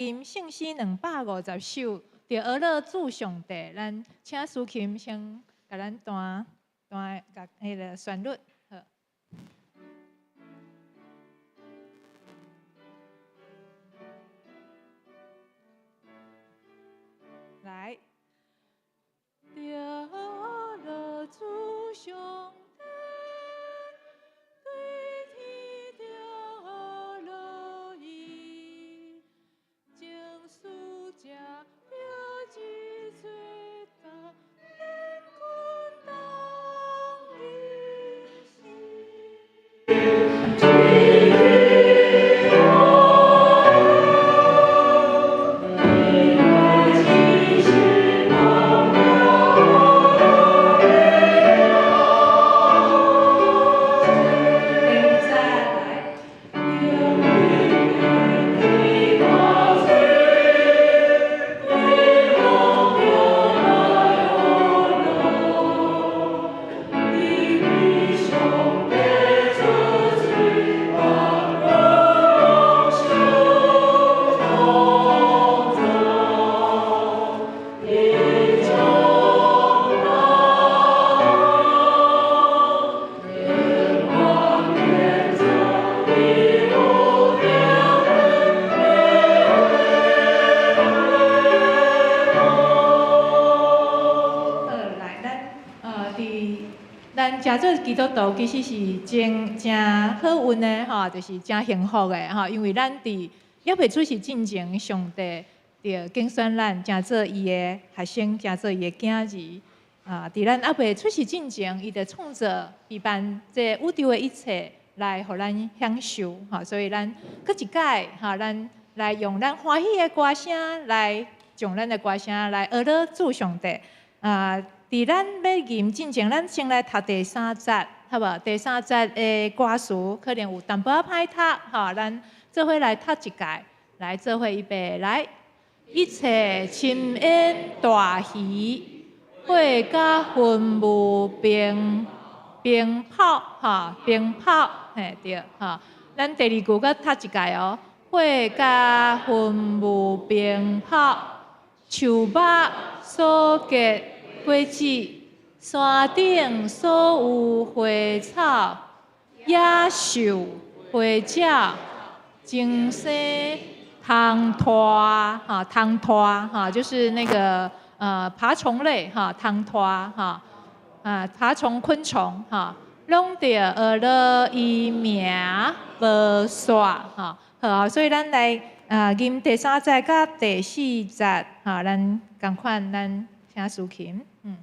吟聖詩250首，著學樂主上帝。咱請司琴先共咱彈彈共彼个旋律。好。來。著學樂主上帝，對天著學樂伊，將使者著一做同，連軍同吟詩。第二節來。好，來，咱佇咱誠做基督徒其實是真誠好運的吼，就是誠幸福的吼，因為咱佇猶未出世進前，上帝就揀選咱，成做伊的學生，成做伊的囝兒。啊，佇咱猶未出世進前，伊就創造備辦這宇宙的一切來予咱享受吼，所以咱閣一擺吼，咱來用咱歡喜的歌聲來，將咱的歌聲來學樂主上帝。啊，佇咱欲吟進前，咱先來讀第三節，好無？第三節的歌詞可能有淡薄仔歹讀，吼，咱做伙來讀一擺，來做伙預備來。一切深淵大魚，火佮雲霧冰冰泡，吼，冰泡，嘿對，吼。咱第二句閣讀一擺哦。火佮雲霧冰泡，樹木所結果子，山頂所有花草，野獸花鳥，增生蟲豸，哈，蟲豸，哈，就是那個爬蟲類，哈，蟲豸，哈，啊，爬蟲昆蟲，哈，攏著學樂伊名無煞，哈，好，所以咱來吟第三節佮第四節，哈，咱仝款，咱請司琴，嗯。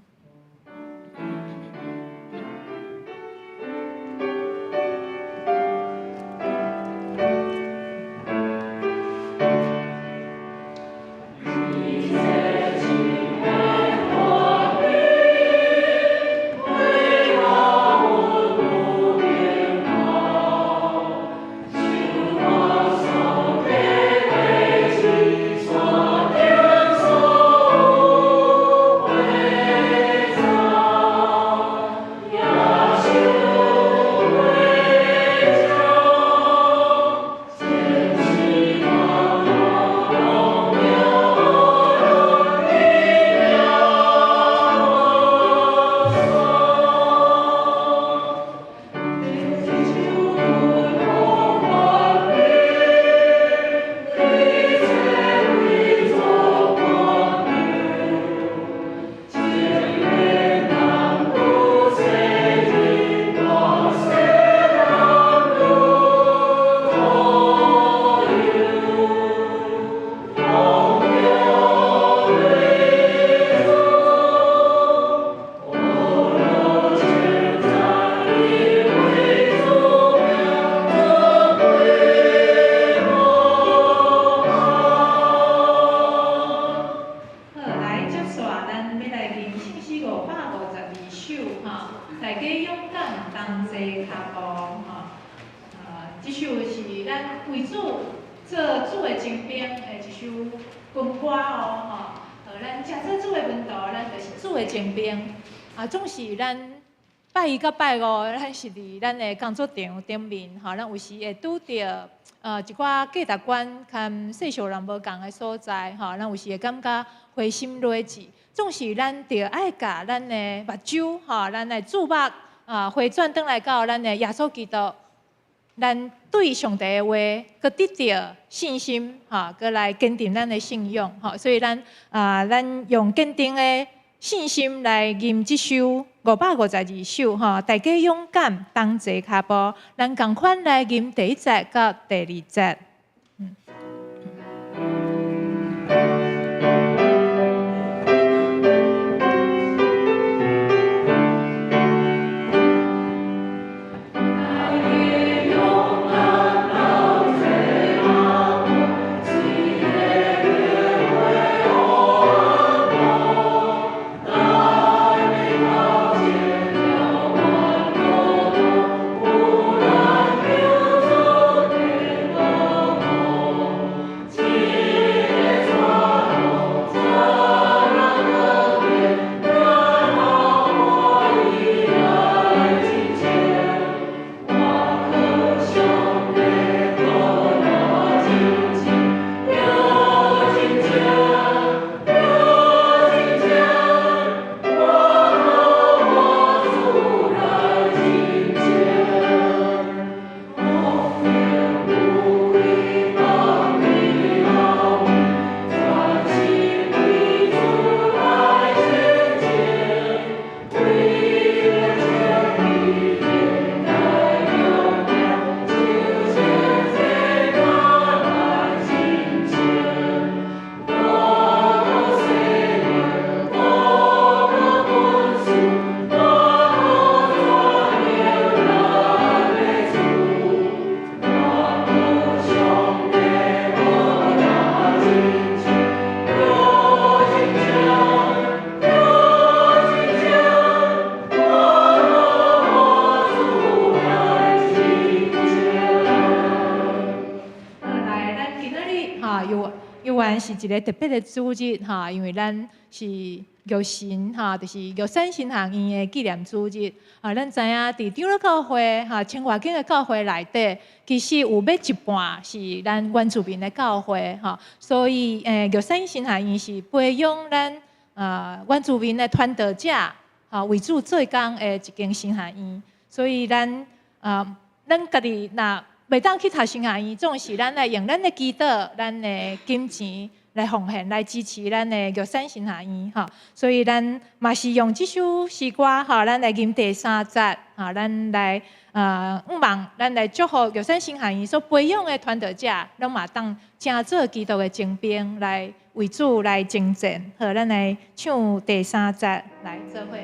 好，來接續咱欲來吟聖詩552首吼，大家勇敢同齊跤步吼。啊，這首是咱為主做主的精兵的一首軍歌哦吼。咱誠做主的門徒，咱就是主的精兵。啊，總是咱拜一佮拜五，咱是佇咱的工作場頂面，吼，咱有時會拄著一寡價值觀佮世俗人無仝的所在，吼，咱有時會感覺灰心落志。總是咱著愛共咱的目睭，吼，咱的注目啊，回轉轉來到咱的耶穌基督，咱對上帝的話，閣得著信心，吼，閣來堅定咱的信仰，吼。所以咱啊，咱用堅定的信心來吟這首552首，吼，大家勇敢，同齊跤步，咱仝款來吟第一節佮第二節。是一个特別的主日哈，因為咱是玉神哈，就是玉山神學院的紀念主日啊。咱知影佇長老教會哈，千外間的教會內底，其實有欲一半是咱原住民的教會哈，所以玉山神學院是培養咱原住民的傳道者哈，為主做工的一間神學院。所以咱家己若袂當去讀神學院，總是咱來用咱的祈禱、咱的金錢來奉獻、來支持咱的玉山神學院吼。所以咱嘛是用這首詩歌吼，咱來吟第三節吼，咱來向望，咱來祝福玉山神學院所培養的傳道者，攏嘛當成做基督的精兵來為主來征戰。好，咱來唱第三節來做伙。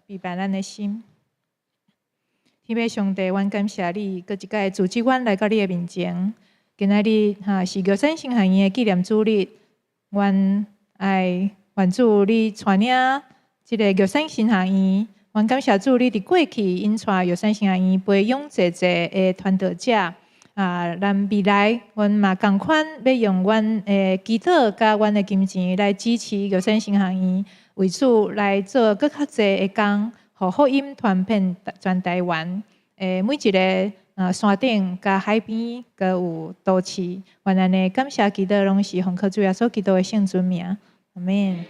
預備咱的心，天父上帝，阮感謝你，閣一擺組織阮來到你的面前。今仔日哈是玉山神學院的紀念主日，阮愛願主你帶領這个玉山神學院。阮感謝主，你佇過去𪜶帶玉山神學院培養濟濟的傳道者。啊，咱未來，阮嘛仝款欲用阮的祈禱佮阮的金錢來支持玉山神學院，為主來做閣較濟的工，予福音傳遍全台灣。每一个山頂佮海邊，閣有都市。阮按呢感謝祈禱，攏是奉靠主耶穌基督的聖尊名。阿們。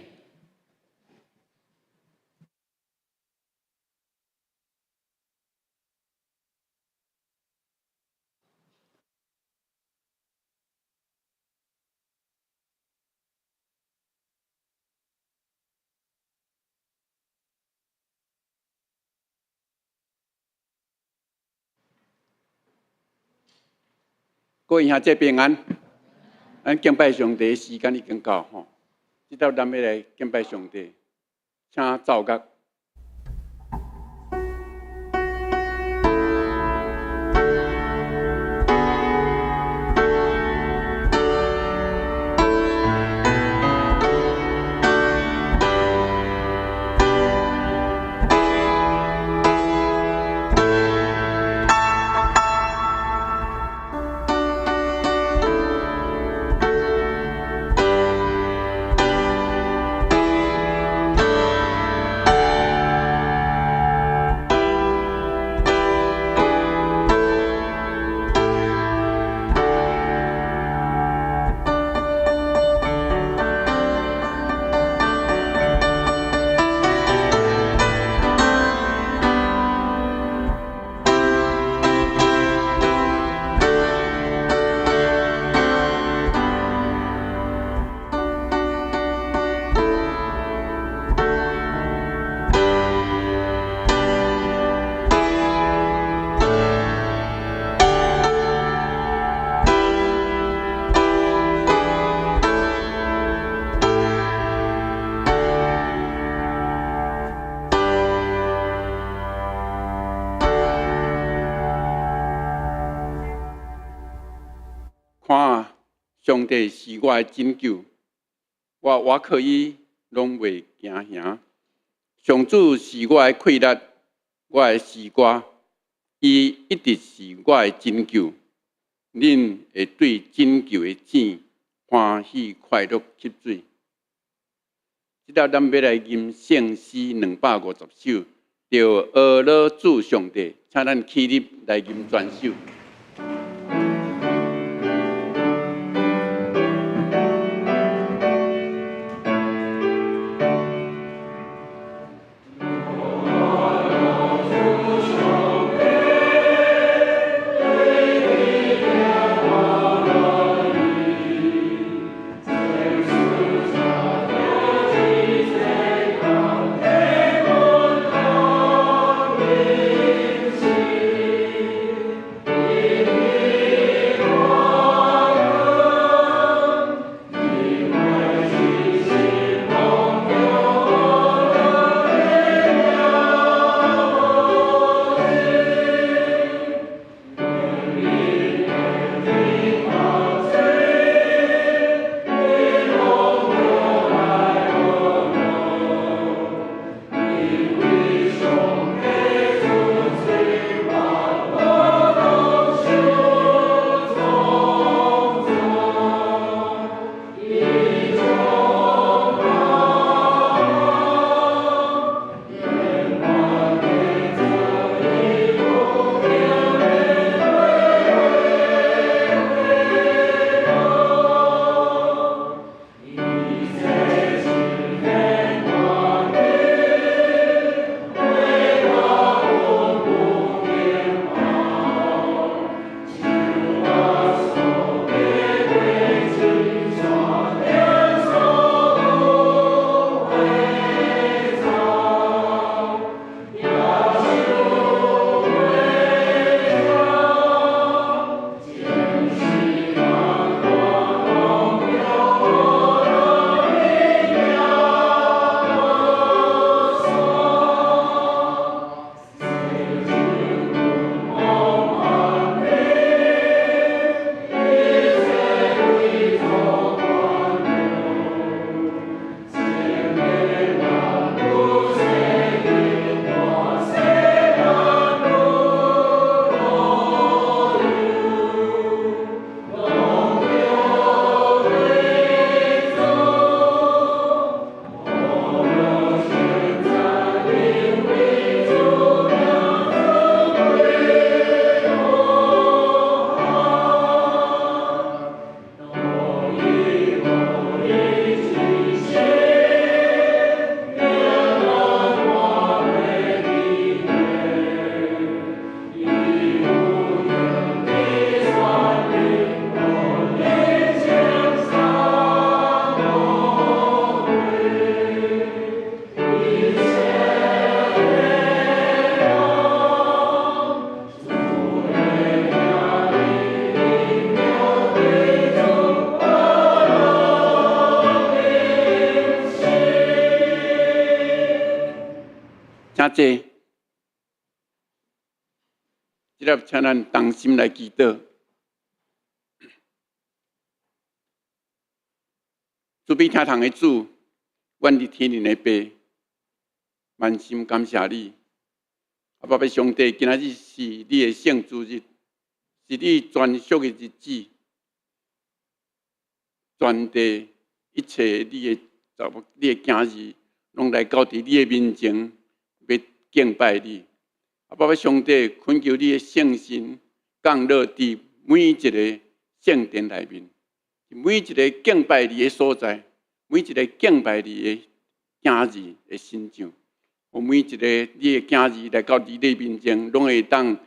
各位兄弟平安，咱敬拜上帝時間已經到吼，這晝咱欲來敬拜上帝，請奏樂。看啊，上帝是我的拯救，我倚靠伊攏袂驚嚇。上主是我的氣力，我的詩歌，伊一直是我的拯救。恁會對拯救的井歡喜快樂吸水。這晝咱欲來吟聖詩250首，著呵咾主上帝，請咱起立來吟全首。請坐。這粒請咱同心來祈禱。慈悲天堂的主，阮佇天頂的父，滿心感謝你。阿爸父上帝，今仔日是你的聖主日，是你專屬的日子。全地一切你的查某、你的囝兒，攏來到佇你的面前，欲敬拜你。阿爸父上帝，懇求你的聖神降落佇每一个聖殿內面，每一个敬拜你的所在，每一个敬拜你的囝兒的身上，予每一个你的囝兒來到你的面前，攏會當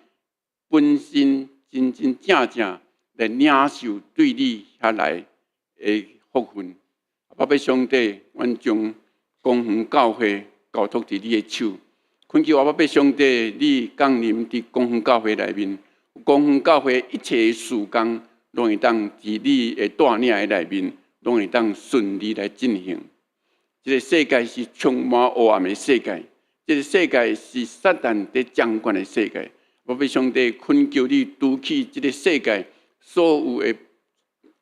本身真真正正來領受對你遐來的福分。阿爸父上帝，阮將公園教會交託佇你的手。懇求阿爸父上帝，你降臨佇公園教會內面，公園教會一切的事工，攏會當佇你的帶領的內面，攏會當順利來進行。這个世界是充滿黑暗的世界，這个世界是撒旦佇掌權的世界。阿爸父上帝，懇求你除去這个世界所有的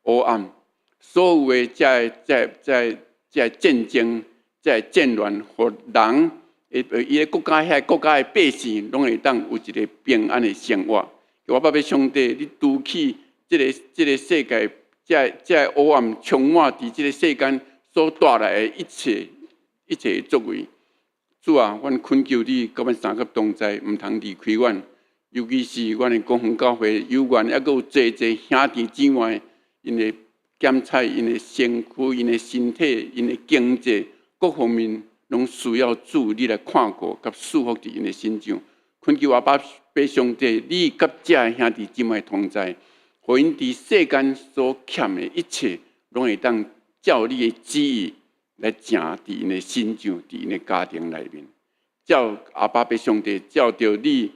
黑暗，所有的這个、這个、這个、這个戰爭、這个戰亂，予人伊个國家遐國家的百姓，攏會當有一个平安的生活。阿爸父上帝，你除去這个世界，這个黑暗充滿佇這个世間所帶來的一切一切的作為。主啊，阮懇求你，佮阮三個同在，毋通離開阮。尤其是阮的公園教會，有緣猶閣有濟濟兄弟姊妹，𪜶的檢採、𪜶的身軀、𪜶的身體、𪜶的經濟各方面，攏需要主你來看顧，佮賜福佇𪜶的身上。懇求阿爸父上帝，你佮這个兄弟姊妹同在，予𪜶佇世間所欠的一切，攏會當照你的旨意來成佇𪜶的身上，佇𪜶的家庭內面。照阿爸父上帝，照著你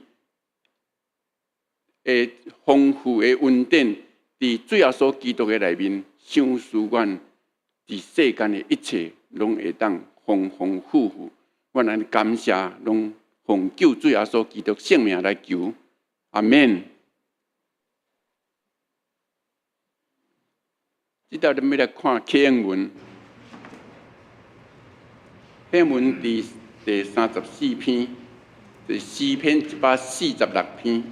的豐富的恩典，佇主耶穌基督的內面，賞賜阮佇世間的一切，攏會當豐豐富富。阮按呢感謝，攏奉救主耶穌基督聖名來求，阿們。這道咱欲來看啟應文，啟應文佇第34篇，就是詩篇146篇。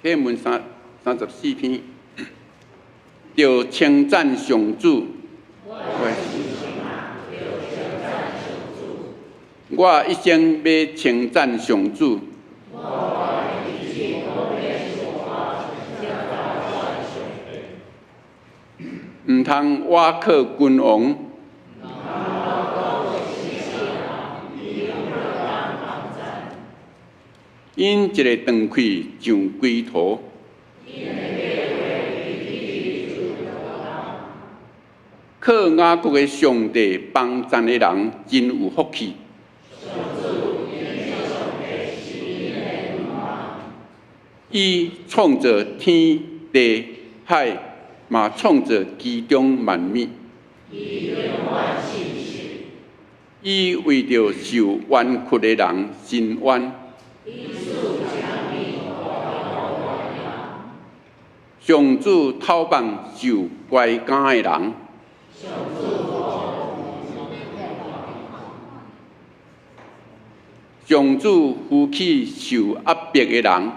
啟應文34篇，著稱讚上主。我一生欲稱讚上主。毋通倚靠君王。𪜶一个斷氣上歸途。靠雅各的上帝幫贊的人真有福氣。伊創造天地海，嘛創造其中萬物。伊為著受冤屈的人伸冤。上主討放受關監的人。上主扶起受壓迫的人。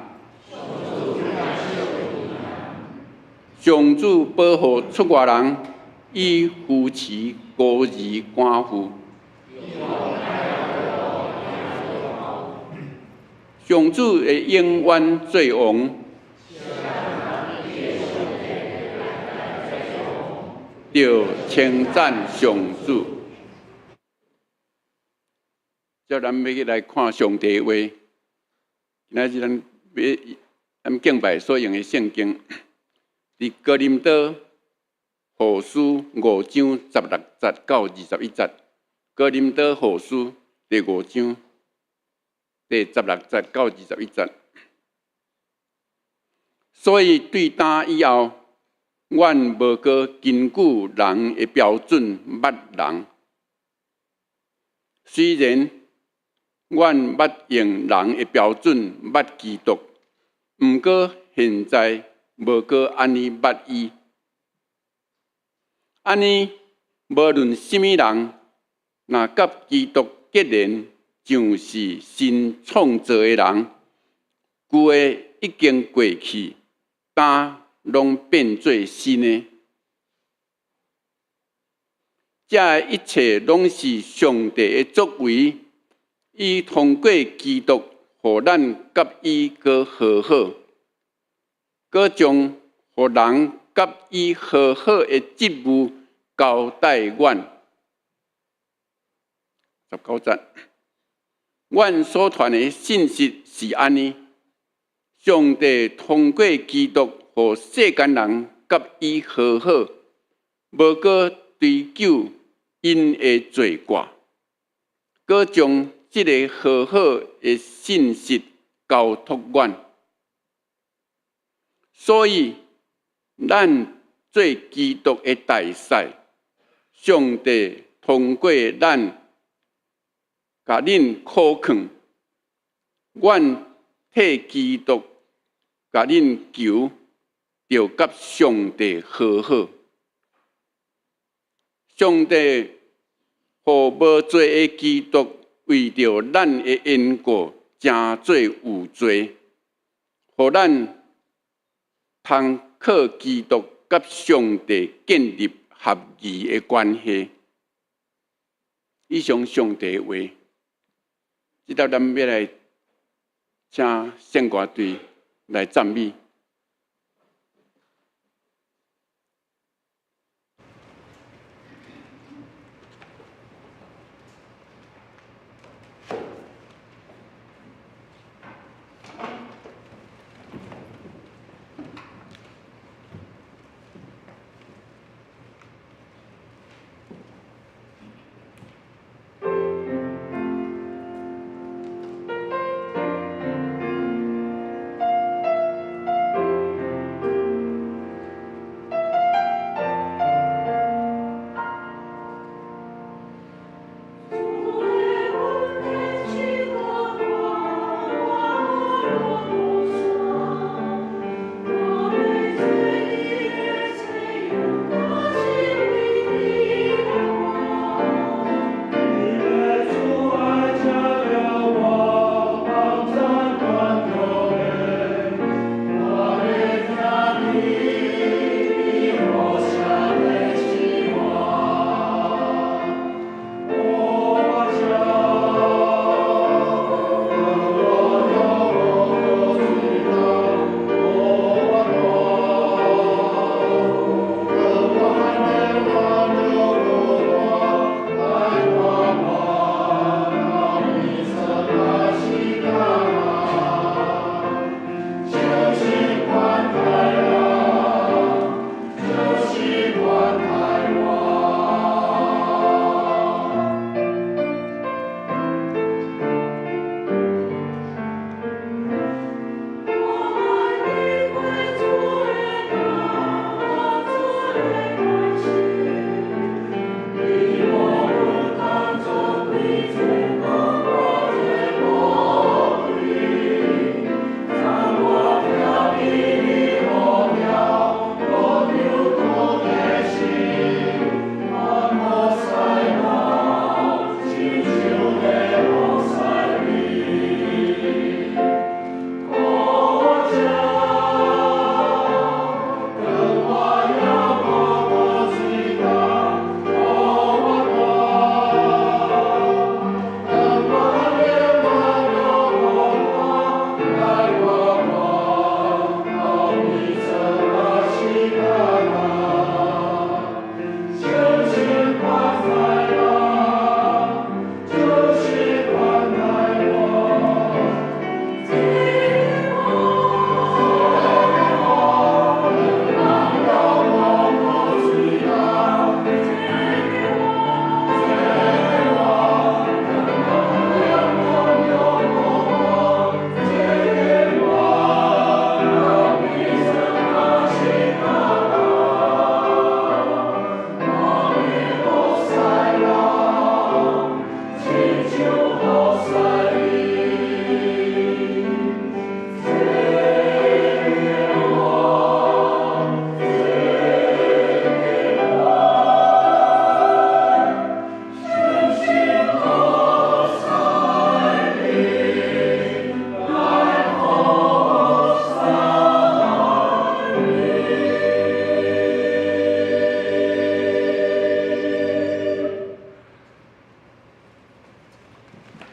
上主保護出外人，伊扶持孤兒寡婦。上主會永遠做王。著稱讚上主。接咱欲去來看上帝話，今仔日咱欲咱敬拜所用的聖經，佇哥林多後書五章十六節到21節。哥林多後書第五章第十六節到21節。所以對今以後，阮無閣根據人的標準捌人。雖然阮捌用人的標準捌基督，毋過現在無閣按呢捌伊。按呢，無論啥物人，若佮基督結連，就是新創造的人，舊的已經過去，今攏變做新的。這一切攏是上帝的作為，伊通過基督，予咱佮伊閣和好，閣將予人佮伊和好的職務交代阮。19節，阮所傳的信息是按呢：上帝通過基督，予世間人佮伊和好，無閣追究𪜶的罪過，閣將這个和好的信息交託阮。所以，咱做基督的大使，上帝通過咱共恁苦勸，阮替基督共恁求，著佮上帝和好。上帝予無罪的基督為著咱的緣故，成做有罪，予咱通靠基督佮上帝建立合宜的關係。以上上帝的話，這搭咱欲來請聖歌隊來讚美。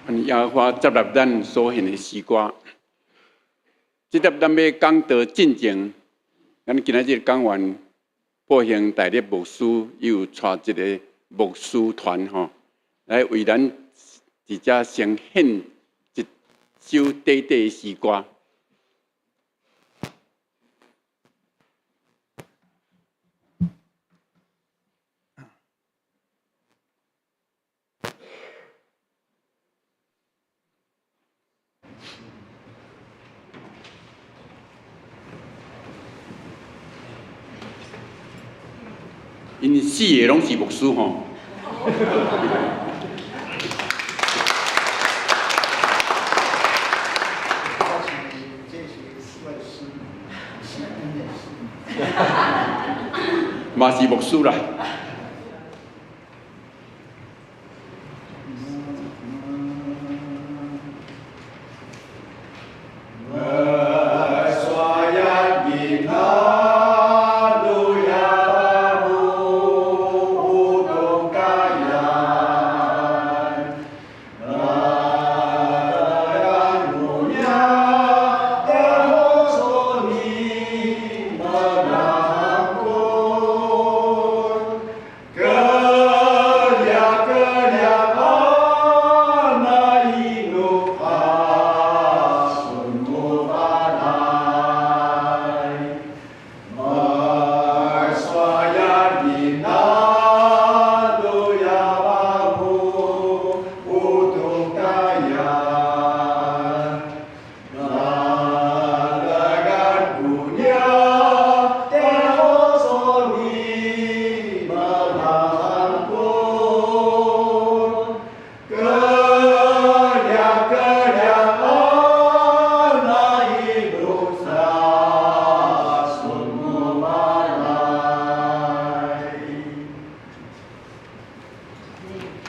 願耶和華接納咱所獻的詩歌。這粒咱欲講道進前，咱今仔日講員報興大力牧師，伊有帶一个牧師團吼，來為咱佇遮先獻一首短短的詩歌。𪜶四个攏是牧師吼。嘛是牧師啦。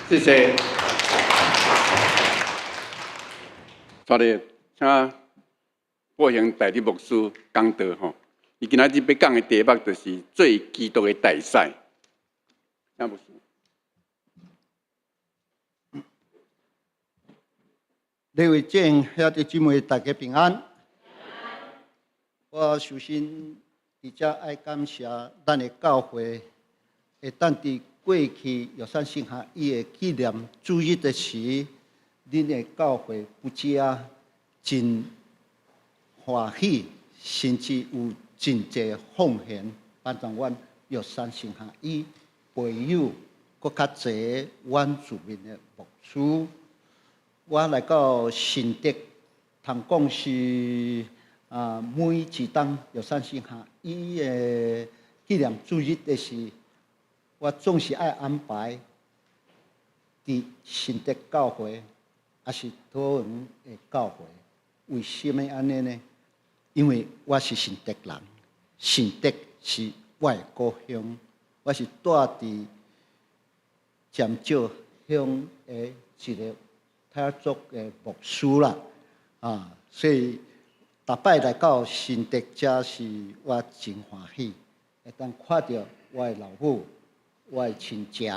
謝謝。帶來請報興代理牧師講道吼，伊今仔日欲講的題目就是做基督的大使。請牧師。各位眾兄弟姊妹，大家平安。我首先佇遮愛感謝咱的教會，會當佇過去玉山神學院的紀念主日的時，恁的教會不止真歡喜，甚至有真濟奉獻，幫助阮玉山神學院培養閣較濟原住民的牧師。我來到新竹，通講是啊，每一冬玉山神學院的紀念主日的時，我總是愛安排佇新竹教會，抑是桃園的教會。為什麼按呢呢？因為我是新竹人，新竹是我的故鄉，我是住佇尖石鄉的一个泰雅族的牧師啦，啊，所以逐擺來到新竹遮是我真歡喜，會當看著我的老母、我的親戚，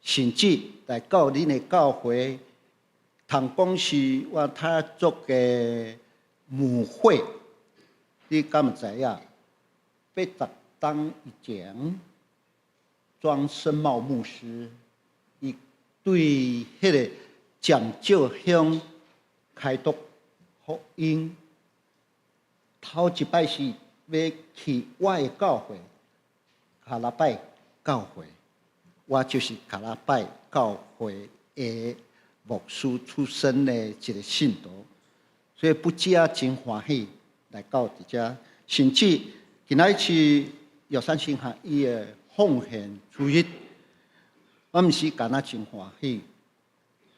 甚至來到恁的教會，通講是我泰雅族的母會，你敢會知影？80冬以前，莊森茂牧師，伊對彼个尖石鄉開拓福音，頭一擺是欲去我的教會，卡拉拜教會，我就是卡拉拜教會的牧師出身的一个信徒，所以不止真歡喜來到佇遮，甚至今仔是玉山神學院的奉獻主日，我毋是干焦真歡喜，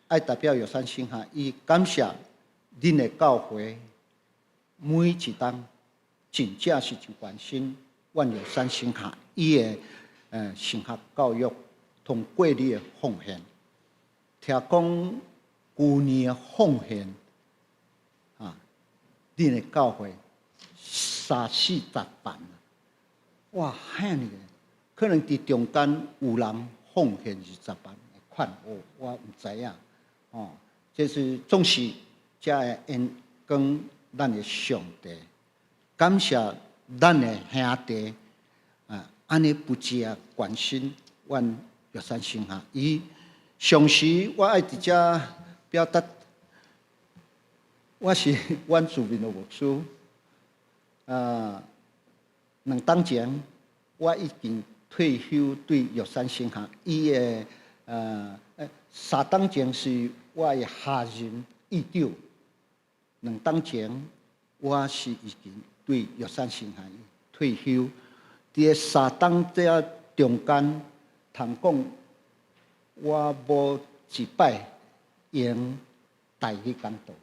愛代表玉山神學院感謝恁的教會，每一冬真正是真關心阮玉山神學院的神學教育通過你的奉獻。聽講舊年的奉獻啊，恁的教會三四十萬，哇，遐爾，可能佇中間有人奉獻20萬的款，我毋知影，哦，這是總是才會榮光咱的上帝，感謝咱的兄弟啊，按呢不止啊關心阮玉山神學院。上時我愛佇遮表達，我是阮厝邊的牧師啊。2冬前我已經退休，對玉山神學院的3冬前是我的下任院長。2冬前我是已經對玉山神學院退休。佇個3冬這中間，通講我無一擺用台語講道。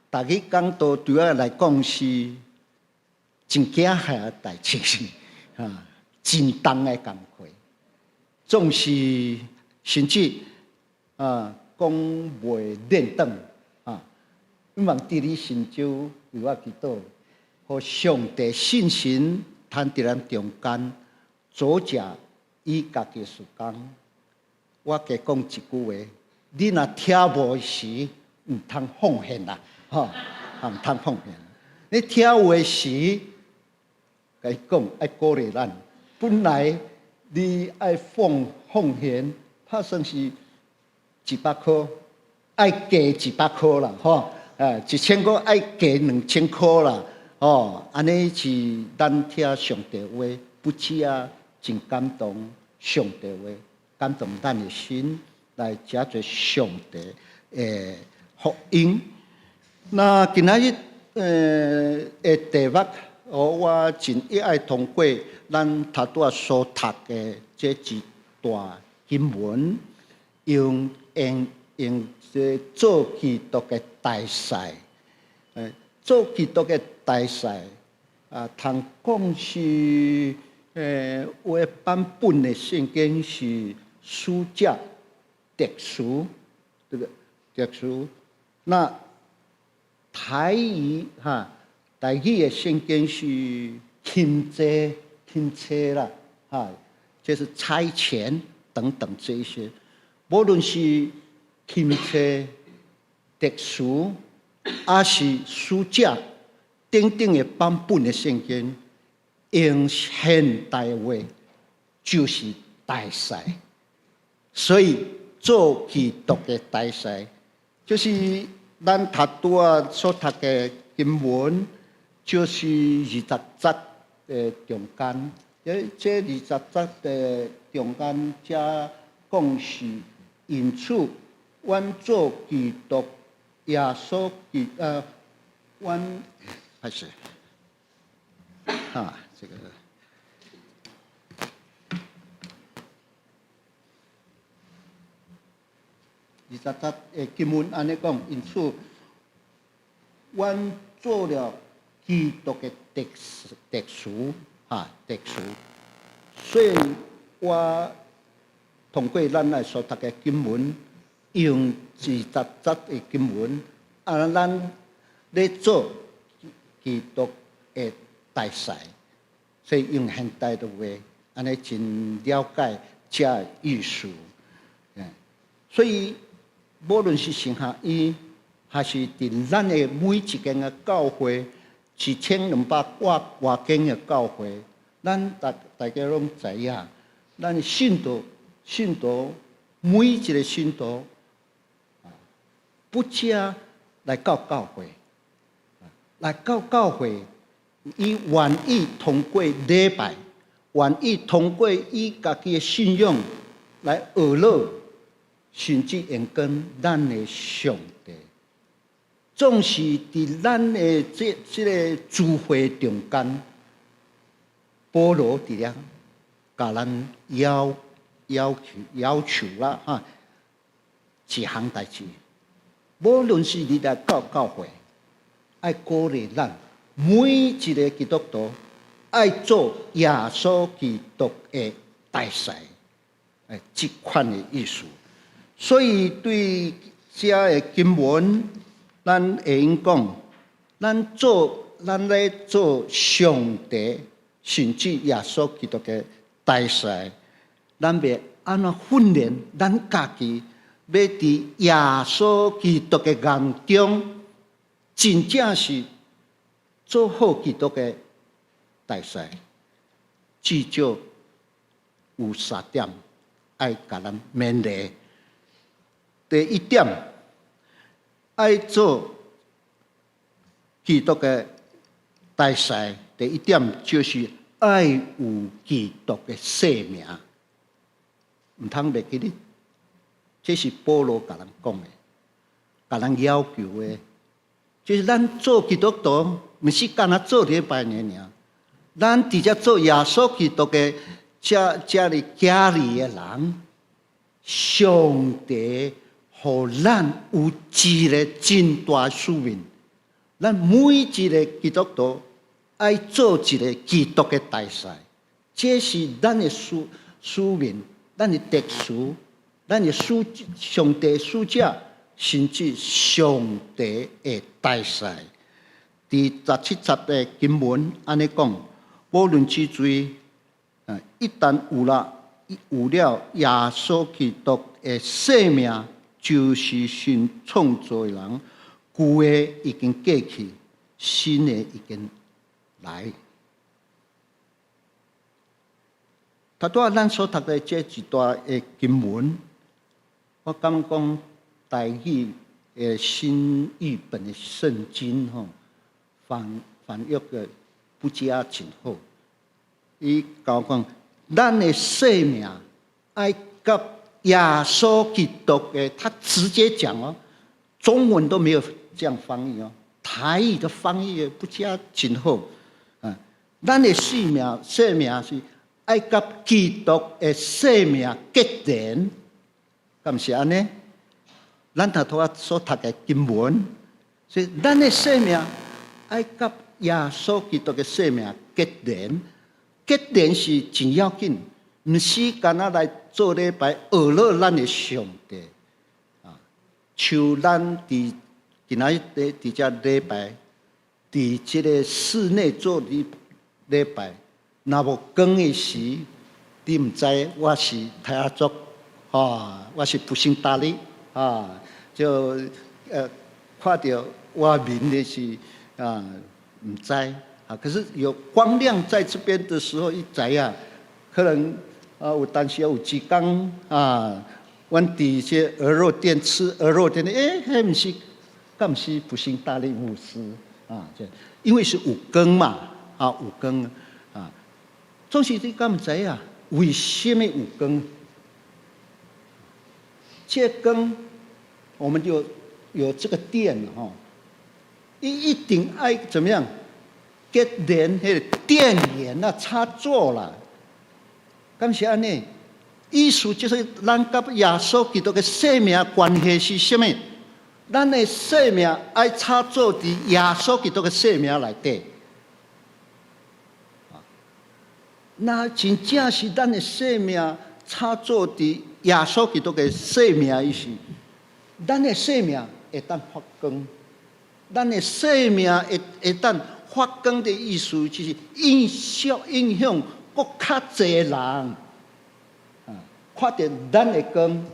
台語講道對我來講是真驚嚇的代誌，哈，真重的工課，總是甚至啊講袂練轉啊。希望佇你神州為我祈禱，予上帝信心通佇咱中間，組織伊家己事工。我加講一句話，你若聽無時，毋通奉獻啦，吼，毋通奉獻。你聽有的時，共伊講愛鼓勵咱。本來你愛奉獻，拍算是100箍，愛加100箍啦，吼，1000箍愛加2000箍啦，吼，按呢是咱聽上帝話，不止啊，真感動上帝話，感動咱的心，來成做上帝的福音。那今仔日的題目，我真意愛通過咱頭拄仔所讀的這一段經文，用這做基督的大使，做基督的大使啊，通講是有的版本的聖經是使者、特使，對不對？特使，那台語哈，台語的聖經是欽差、欽差啦，哈，就是差遣等等這些，無論是欽差、特使，抑是使者等等的版本的聖經，用現代話就是大使，所以做基督的大使，就是咱頭拄仔所讀的經文，就是二十節的中間。這二十節的中間，才講是因此，阮做基督耶穌基阮開始，哈，這個。20節的經文按呢講，因此，阮做了基督的特使，特使，哈，特使。所以我通過咱來所讀的經文，用二十節的經文，啊，咱咧做基督的大使，所以用現代的話，按呢真了解這个意思。所以無論是神學院，還是佇咱的每一間的教會，1200外間的教會，咱大家攏知影，咱信徒每一個信徒，不止來到教會，來到教會，伊願意通過禮拜，願意通過伊家己的信仰來學樂，甚至榮光咱的上帝。總是佇咱的這個聚會中間，保羅佇遐共咱要求啦，哈，一項代誌，無論是你來到教會，愛鼓勵咱每一個基督徒愛做耶穌基督的大使，這款的意思。所以對這个經文，咱會用講，咱咧做上帝，甚至耶穌基督的大使，咱欲按怎訓練咱家己，欲佇耶穌基督的眼中，真正是做好基督的大使，至少有三點愛共咱勉勵。第一點，愛做基督的大使，第一點就是愛有基督的生命，毋通袂記得。這是保羅共咱講的，共咱要求的，就是咱做基督徒，毋是干焦做禮拜爾爾，咱佇遮做耶穌基督的這這裡家裡的人，上帝予咱有一个真大使命，咱每一个基督徒愛做一个基督的大使，這是咱的使命，咱的特殊。咱的使上帝使者，甚至上帝的大使，佇17節的經文按呢講，無論之罪，一旦有了耶穌基督的生命，就是新創造的人，舊的已經過去，新的已經來。頭拄仔咱所讀的這一段的經文，我感覺講台語的新譯本的聖經吼，翻譯的不加真好。伊講講，咱的生命愛佮耶穌基督的，他直接講哦，中文都沒有這樣翻譯哦，台語的翻譯不加真好。啊，咱的生命是愛佮基督的生命結連，敢毋是按呢？咱頭拄仔所讀的經文，所以咱的生命愛佮耶穌基督的生命結連，結連是真要緊，毋是干焦來做禮拜學樂咱的上帝啊。像咱佇今仔日佇遮禮拜，佇這个室內做禮拜，若無光的時，你毋知我是泰雅族，啊，我是普星達利，啊，就看著我面的是啊，毋知啊。可是有光亮在這邊的時候，伊知影，可能啊有當時有一工啊，阮佇這鵝肉店吃鵝肉店的，欸，彼毋是，敢毋是普星達利牧師啊？這因為是有光嘛，啊有光啊，總是你敢毋知影？為什麼有光？這光，我們就有這個電吼，伊一定愛怎麼樣？結連彼个電源啊，插座啦，敢是按呢？意思就是咱佮耶穌基督的生命關係是啥物？咱的生命愛插座佇耶穌基督的生命內底。那真正是咱的生命插座佇耶穌基督的生命的時，咱的生命會當發光。咱的生命會當發光的意思，就是影響閣較濟人，啊，看著咱的光，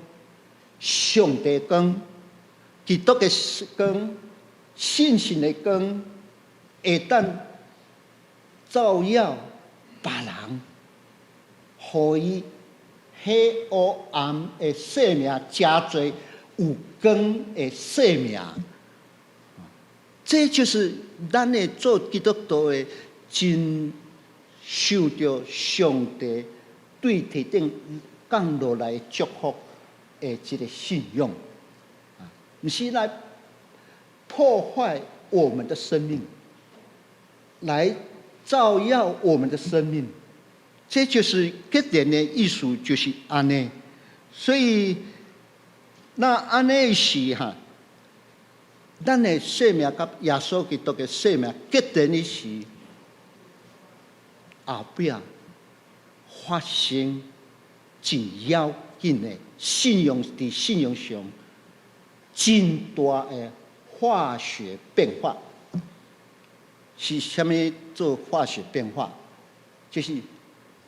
上帝光，基督的光，信心的光，會當照耀別人，予伊彼黑暗的生命成做有光的生命。這就是咱的做基督徒的真受著上帝對天頂降落來祝福的這个信仰，啊，毋是來破壞我們的生命，來照耀我們的生命，這就是結連的意思，就是按呢。所以那按呢是哈，咱的生命佮耶穌基督的生命結連的時，後壁發生真要緊的信仰，佇信仰上真大的化學變化。是啥物做化學變化？就是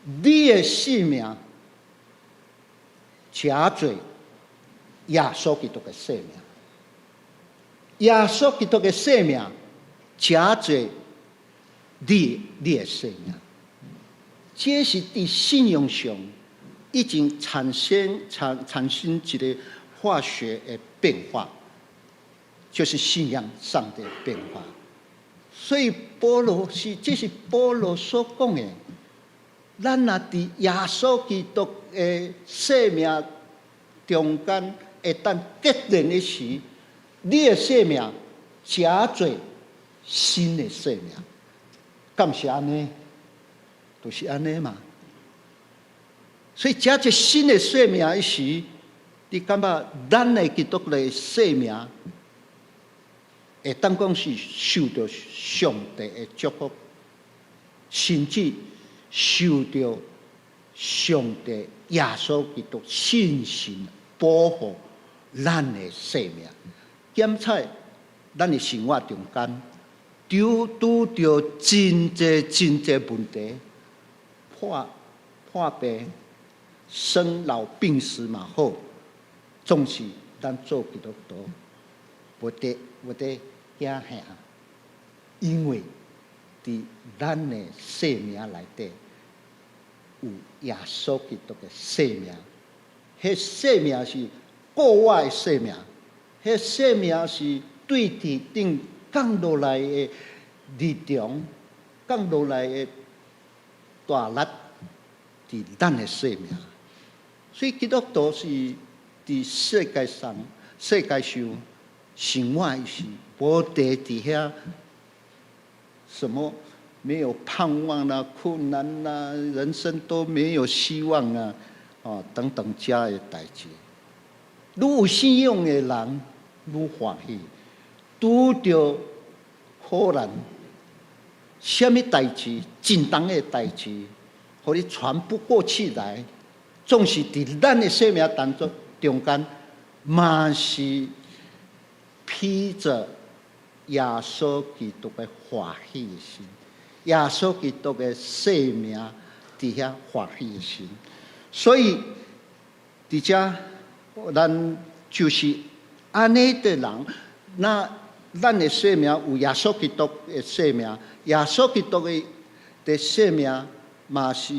你的生命成做耶穌基督的生命。耶穌基督的生命，成做你的生命。這是佇信仰上已經產生一個化學的變化，就是信仰上的變化。所以保羅是，這是保羅所講的。咱若佇耶穌基督的生命中間會當結連的時，你的生命成做新的生命，敢是按呢？就是按呢嘛。所以成做新的生命的時，你感覺咱的基督的生命會當講是受著上帝的祝福，甚至受著上帝耶穌基督親身保護咱的生命。檢採咱的生活中間，拄著真濟真濟問題，破病、生老病死嘛好，總是咱做基督徒，無得驚嚇，因為佇咱的生命內底有耶穌基督的生命，彼生命是過我的生命，彼生命是對天頂降落來的力量，降落來的大力，佇咱的生命。所以基督徒是佇世界上、世界上生活是無佇佇遐什麼沒有盼望啦、困難啦、人生都沒有希望啊，哦等等遮的代誌。愈有信仰的人愈歡喜，拄著苦難，啥物代誌，真重的代誌，予你喘不過氣來，總是佇咱的生命當中中間，嘛是披著耶穌基督的歡喜的心，耶穌基督的生命佇遐歡喜的心，所以佇遮咱就是按呢的人，那咱的生命有耶穌基督的生命，耶穌基督的生命嘛是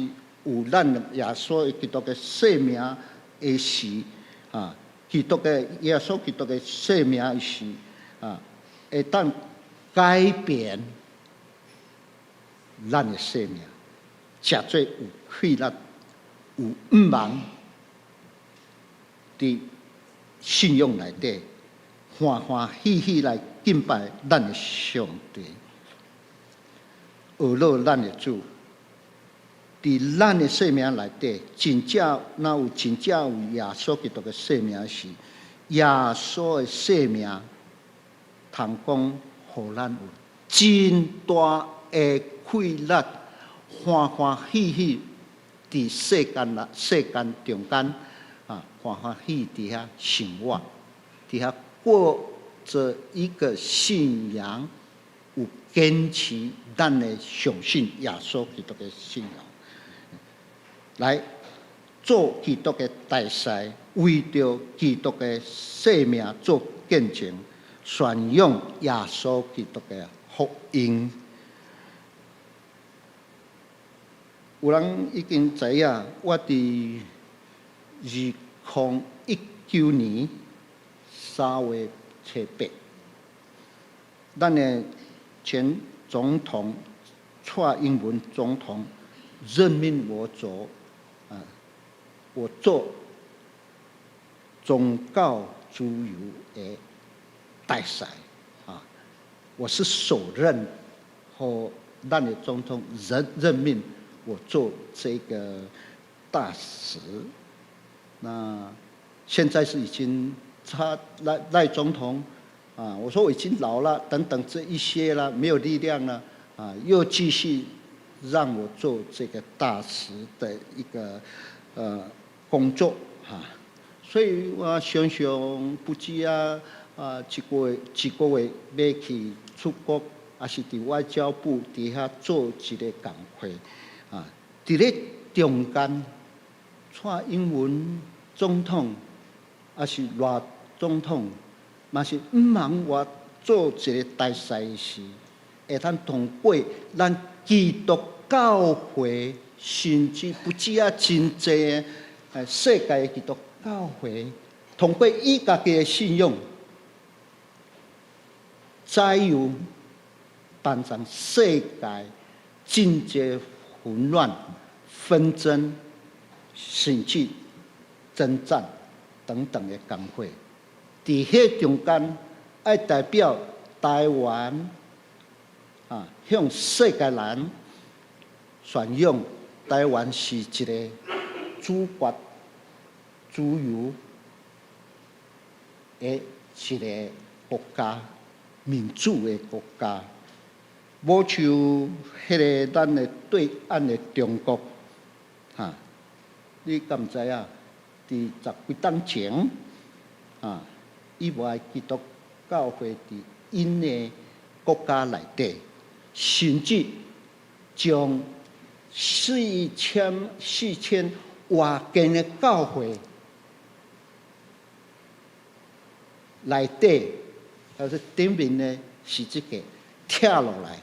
有咱耶穌基督的生命的時啊，基督的耶穌基督的生命的時啊，會當改變咱的生命，成做有氣力、有向望，佇信仰內底歡歡喜喜來敬拜咱的上帝，學樂咱的主，佇咱的生命內底，真正若有真正有耶穌基督的生命時，耶穌的生命通講，予咱有真大的氣力，歡歡喜喜佇世間啦，世間中間啊，歡歡喜佇遐生活，佇遐過著一個信仰，有堅持咱的相信耶穌基督的信仰，來做基督的大使，為著基督的生命做見證，宣揚耶穌基督的福音。有人已經知影，我佇2019年3月初8，咱的前總統蔡英文總統任命我做啊，我做宗教自由的大使啊，我是首任予咱的總統任命我做這個大使。那現在是已經他賴總統啊，我說我已經老了，等等這一些了，沒有力量了啊，又繼續讓我做這個大使的一個工作哈，所以我想想不止啊啊，一個月欲去出國，抑是佇外交部佇遐做一个工課啊，佇咧中間，蔡英文總統抑是賴總統，嘛是毋通我做一個大使時，會通通過咱基督教會，甚至不止啊，真濟世界的基督教會，通過伊家己的信仰，左右幫助世界真濟混亂、紛爭，甚至征戰等等的工課。佇彼中間，愛代表台灣啊，向世界人宣揚台灣是一個主權、自由的一個國家，民主的國家。無像彼个咱的對岸的中國，哈，你敢知影？佇十幾冬前，啊，伊無愛基督教會佇𪜶的國家內底，甚至將4000外間的教會內底，就是頂面的十字架拆落來。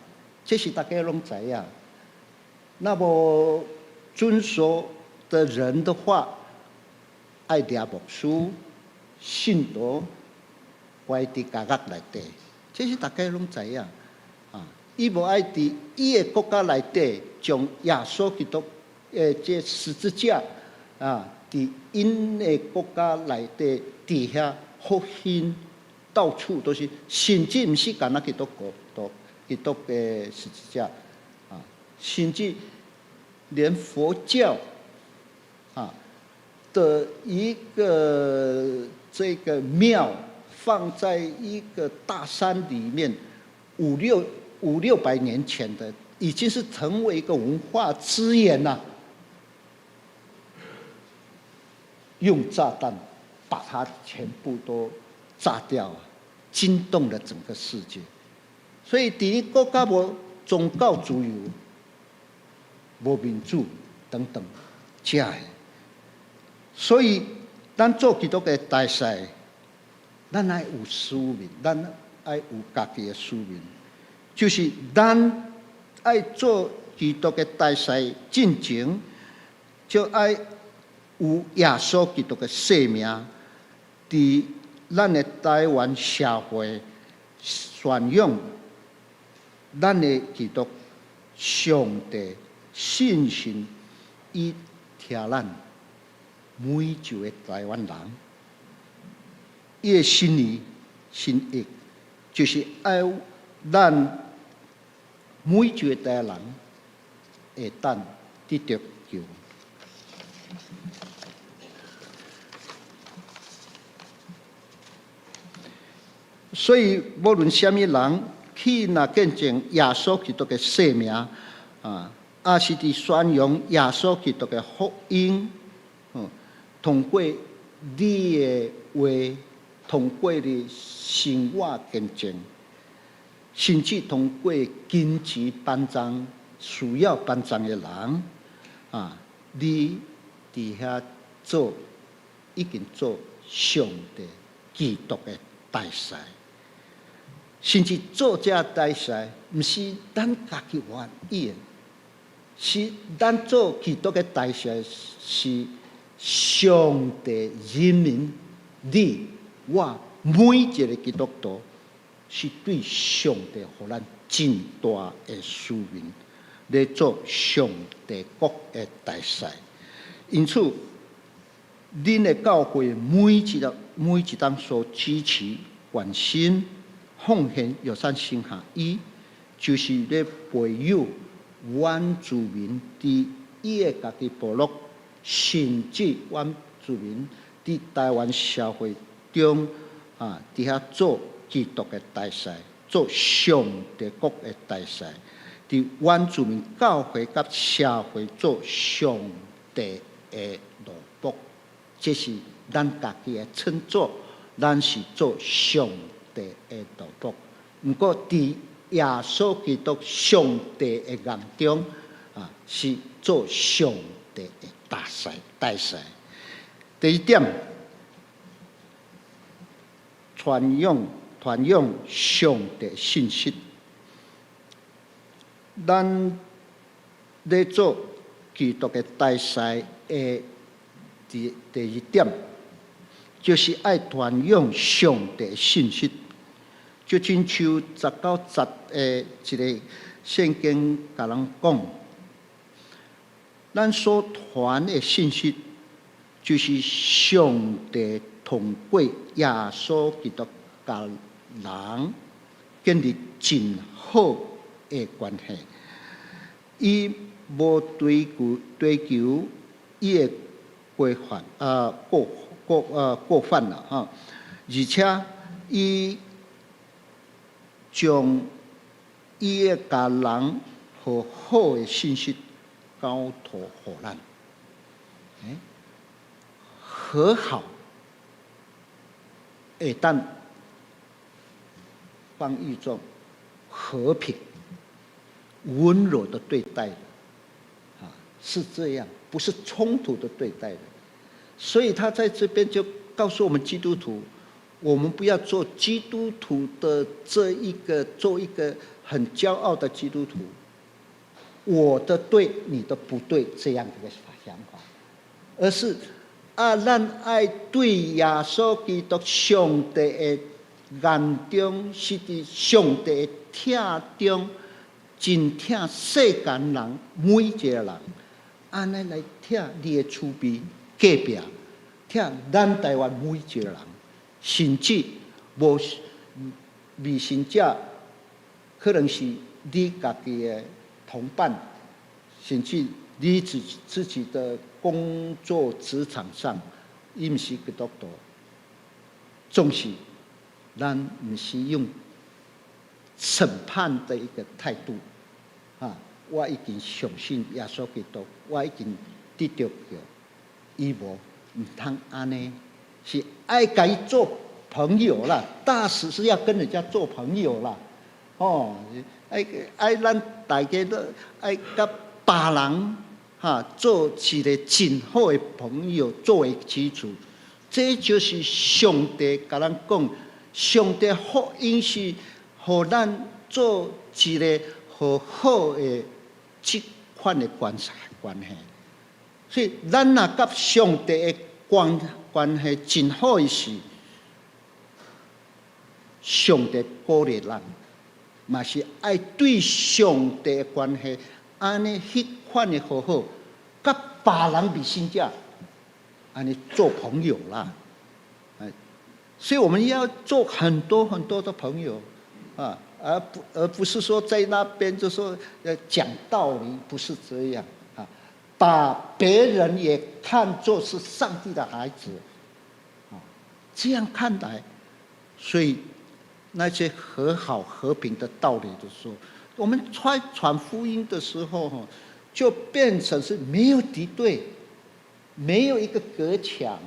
這是大家攏知影。若無遵守的人的話，愛掠牧師、信徒關佇監獄內底，這是大家攏知影。啊，伊無愛佇伊的國家內底將耶穌基督的這十字架啊，佇𪜶的國家內底佇遐復興，到處都是，甚至毋是干焦基督徒。基督的十字架啊，甚至連佛教啊的一個這個廟放在一個大山裡面，五六百年前的，已經是成為一個文化資源了。用炸彈把它全部都炸掉了，驚動了整個世界。所以，佇國家無宗教自由、無民主等等，遮的。所以，咱做基督的大使，咱愛有使命，咱愛有家己的使命，就是咱愛做基督的大使進前，就愛有耶穌基督的生命，佇咱的台灣社會宣揚。咱的基督上帝信心，伊疼咱每一個台灣人，伊的心意心意，就是愛咱每一個台灣人會當得著救。所以，無論啥物人。去若見證耶穌基督的生命，啊，抑是佇宣揚耶穌基督的福音，通過你的話，通過你生活見證，甚至通過緊急幫助需要幫助的人，啊，你佇遐做，已經做上帝基督的大使。甚至做這大使，毋是咱家己願意的，是咱做基督的大使，是上帝人民，你我每一個基督徒，是對上帝予咱真大的使命，來做上帝國的大使。因此，恁的教會每一個每一當所支持、關心、奉獻玉山神學院，就是咧培育原住民佇伊的家己部落，甚至原住民佇台灣社會中啊，佇遐做基督的大使，做上帝國的大使，佇原住民教會佮社會做上帝的奴僕，這是咱家己的創作，咱是做上帝的奴僕。毋過佇耶穌基督上帝的眼中，啊，是做上帝的大使。大使。第二點，傳揚傳揚上帝信息。咱咧做基督的大使的第二點，就是愛傳揚上帝信息。就親像19節的一個聖經共咱講，咱所傳的信息，就是上帝通過耶穌基督佮人建立真好的關係。伊無追求伊的規範啊過過啊過犯啦吼，而且伊將伊會共人和好的信息交託予咱，和好會當翻譯做和平、溫柔的對待，啊，是這樣，不是衝突的對待的。所以他在這邊就告訴我們基督徒，我們不要做基督徒的這一個，做一個很驕傲的基督徒。我的對，你的不對，這樣的一個想法，而是啊，咱愛對耶穌基督上帝的眼中，是佇上帝的疼中，真疼世間人每一個人，按呢來疼你的厝邊隔壁，疼咱台灣每一個人，甚至無未信者，可能是你家己的同伴，甚至你自己的工作職場上，伊毋是基督徒，總是咱毋是用審判的一個態度，啊，我已經相信耶穌基督，我已經得著救，伊無毋通按呢，是愛共伊做朋友啦，大使是要跟人家做朋友啦，哦，愛咱大家都愛佮別人哈做一個真好的朋友作為基礎，這就是上帝共咱講，上帝福音是予咱做一個和好的這款的關係，所以咱若佮上帝的關係真好的時，上帝鼓勵咱，嘛是愛對上帝的關係，按呢彼款的和好，佮別人未信者，按呢做朋友啦。所以我們要做很多很多的朋友，啊，而不是說在那邊就說要講道理，不是這樣啊，把別人也看作是上帝的孩子，啊，這樣看來，所以那些和好和平的道理的時候，我們傳福音的時候，就變成是沒有敵對，沒有一個隔牆。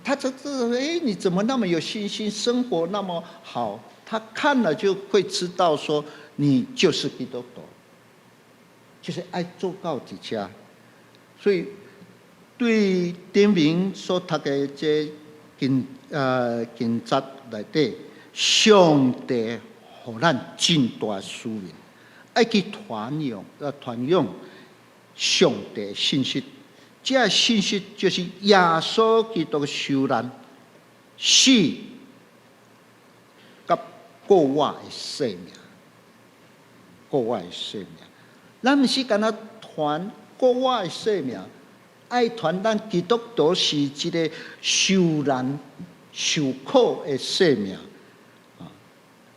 他這哎，你怎麼那麼有信心，生活那麼好？他看了就會知道說你就是基督徒，就是愛做到這遮。所以對頂面所讀的這經節內底，上帝予咱真大使命，愛去傳揚上帝信息。這信息就是耶穌基督受難、死、佮復活的生命，復活的生命。咱毋是干焦傳復活的生命，愛傳咱基督徒是一個受難、受苦的生命。啊，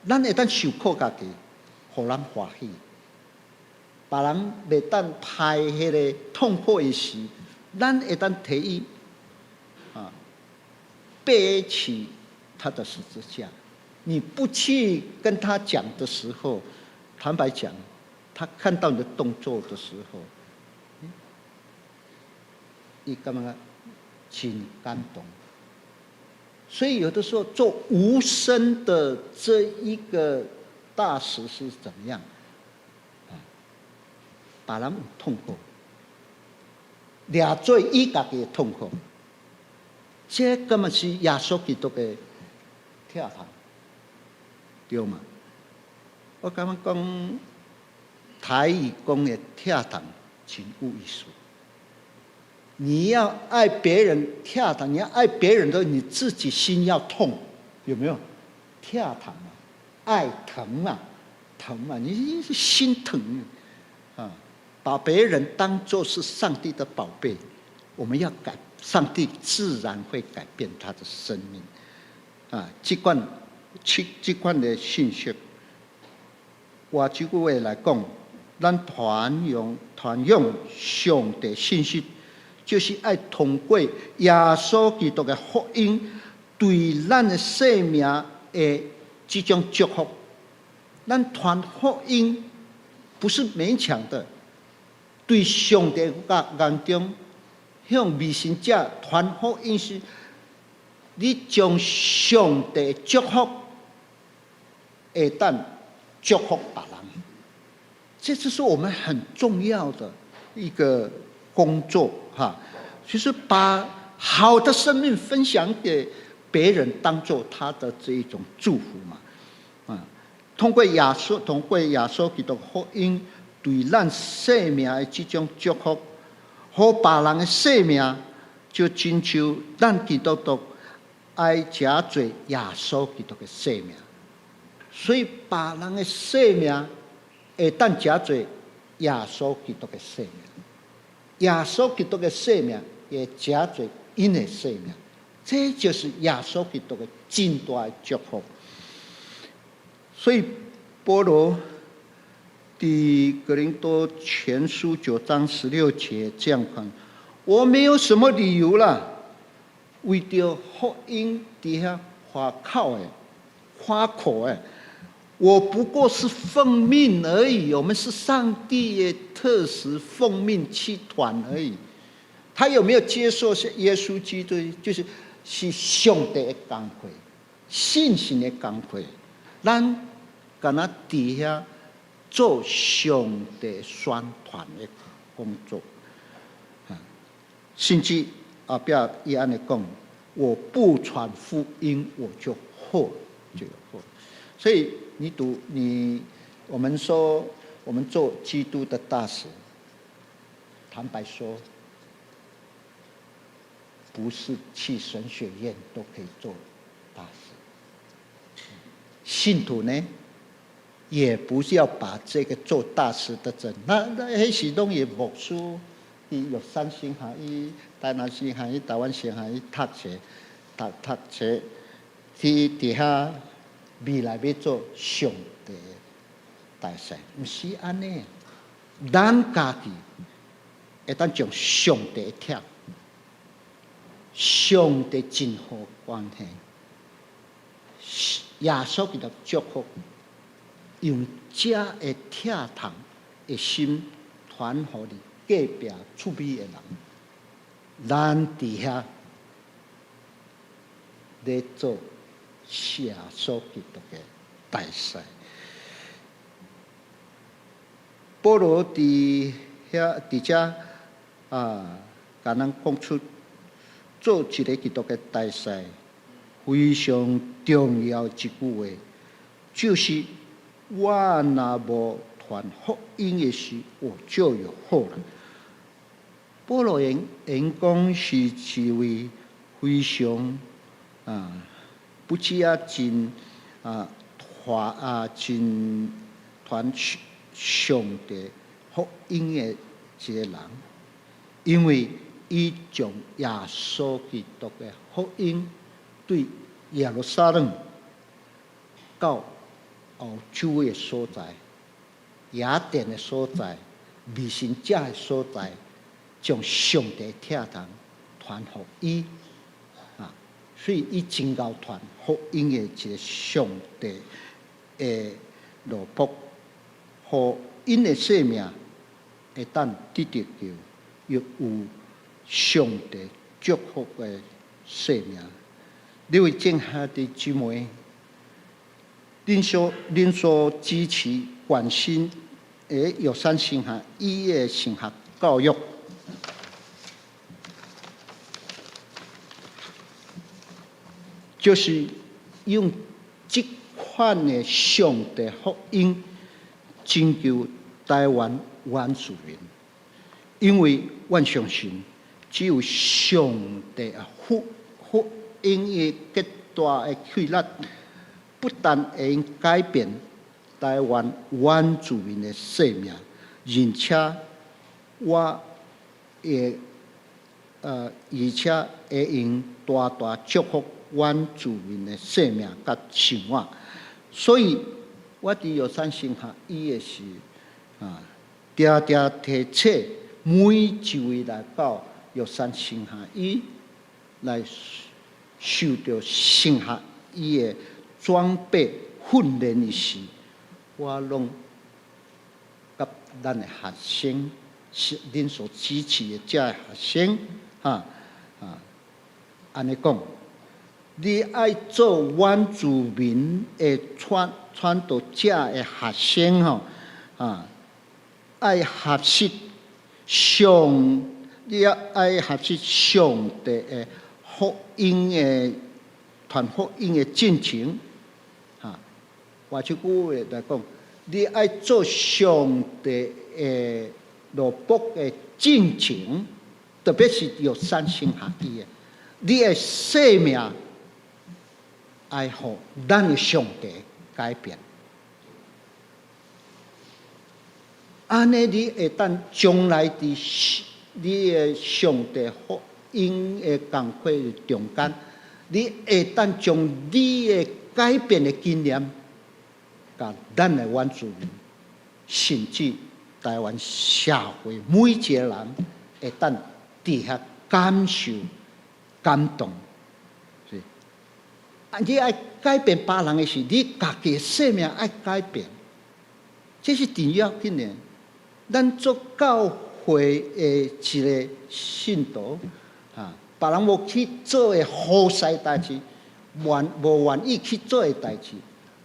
咱會當受苦家己，予人歡喜。別人袂當歹彼個痛苦的時，咱會當替伊背起他的十字架。你不去跟他講的時候，坦白講，他看到你的動作的時候，伊感覺真感動。所以有的時候做無聲的這一個大使是怎麼樣？別人有痛苦，掠做伊家己的痛苦，這根本是耶穌基督的疼痛，對嗎？我感覺講台語講的疼痛真有意思。你要愛別人疼痛，你要愛別人的，你自己心要痛，有沒有？疼痛啊，愛疼啊，疼啊，你是心疼啊，把別人當作是上帝的寶貝，我們要改，上帝自然會改變他的生命。啊，這款的信息，換一句話來講，咱傳揚傳揚上帝信息，就是愛通過耶穌基督的福音，對咱的生命的這種祝福。咱傳福音不是勉強的，對上帝眼中，向迷信者傳福音是，你將上帝祝福會當祝福別人，這就是我們很重要的一個工作哈，就是把好的生命分享給別人，當做他的這一種祝福嘛。啊，通過耶穌基督福音對咱生命的這種祝福，予別人的生命就親像咱基督徒愛誠濟耶穌基督的生命，所以別人的生命會當誠濟耶穌基督的生命，耶穌基督的生命會誠濟𪜶的生命，這就是耶穌基督的真大的祝福。所以保羅佇哥林多前書9章16節這樣講：我沒有什麼理由啦，為著福音佇遐誇口的、誇口的，我不過是奉命而已。我們是上帝的特使，奉命去傳而已。他有沒有接受是耶穌基督？就是上帝的工課，信心的工課。咱敢若佇遐做上帝宣傳的工作，甚至後壁伊按呢講：我不傳福音，我就禍就有禍。所以你讀你，我們說我們做基督的大使，坦白說，不是去神學院都可以做大使。信徒呢，也不是要把這個做大使的證，那彼是攏是牧師，佇玉山神學院、台南神學院、台灣神學院讀冊、讀冊，去佇遐未來欲做上帝大使，毋是按呢。咱家己會當將上帝疼，上帝真好關係，耶穌基督祝福，用這个疼痛的心傳予你隔壁厝邊的人，咱佇遐咧做耶穌基督的大使。保羅佇遐佇遮啊，共咱講出做一个基督的大使非常重要一句話，就是我若無傳福音的時，我就有禍了。保羅應講是一位非常啊，不止啊真啊傳啊真傳上帝福音的一個人，因為伊將耶穌基督的福音對耶路撒冷到歐洲的所在、雅典的所在、迷信者的所在，將上帝疼痛傳予伊啊，所以伊真𠢕傳福音的一個上帝的奴僕，予𪜶的生命會當得著救，又有上帝祝福的生命。這位眾兄弟姊妹，恁所支持關心的玉山神學院的神學教育，就是用這款的上帝福音拯救台灣原住民，因為阮相信只有上帝福音的極大的氣力，不但會用改變台灣原住民的生命，而且會用大大祝福原住民的生命佮生活。所以，我佇玉山神學院的時，定定提醒每一位來到玉山神學院來受著神學院的裝備訓練的時，我攏佮咱的學生，是恁所支持的這个學生，按呢講，你愛做原住民的傳道者的學生吼，愛學習上，你要愛學習上帝的福音的傳福音的進程，換一句話來講，你愛做上帝的奴僕的進程，特別是玉山神學院的，你的生命愛予咱的上帝改變。按呢，你會當將來佇你的上帝福音的工課中間，你會當將你的改變的經驗，共咱的原住民，甚至台灣社會每一個人，會當佇遐感受、感動。是，你愛改變別人的是，你家己的生命愛改變，這是真要緊的。咱做教會的一個信徒，別人無去做的好勢代誌，無願意去做的代誌，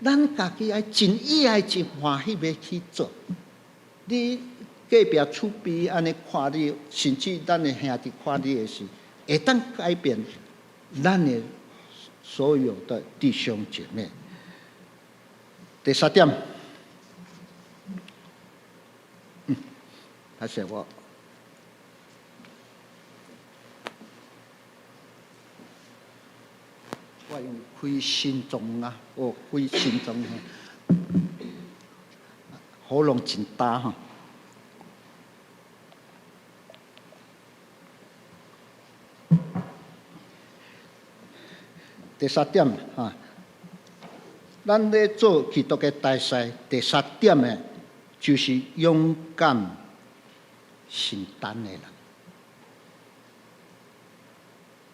咱家己愛真意愛真歡喜欲去做。你隔壁厝邊按呢看你，甚至咱的兄弟看你的時，會當改變咱的所有的弟兄姐妹。第三點，還是我，我用開心臟啊，哦，開心臟，喉嚨真焦吼。第三點哈，咱咧做基督的大使，第三點的，就是勇敢承擔的人。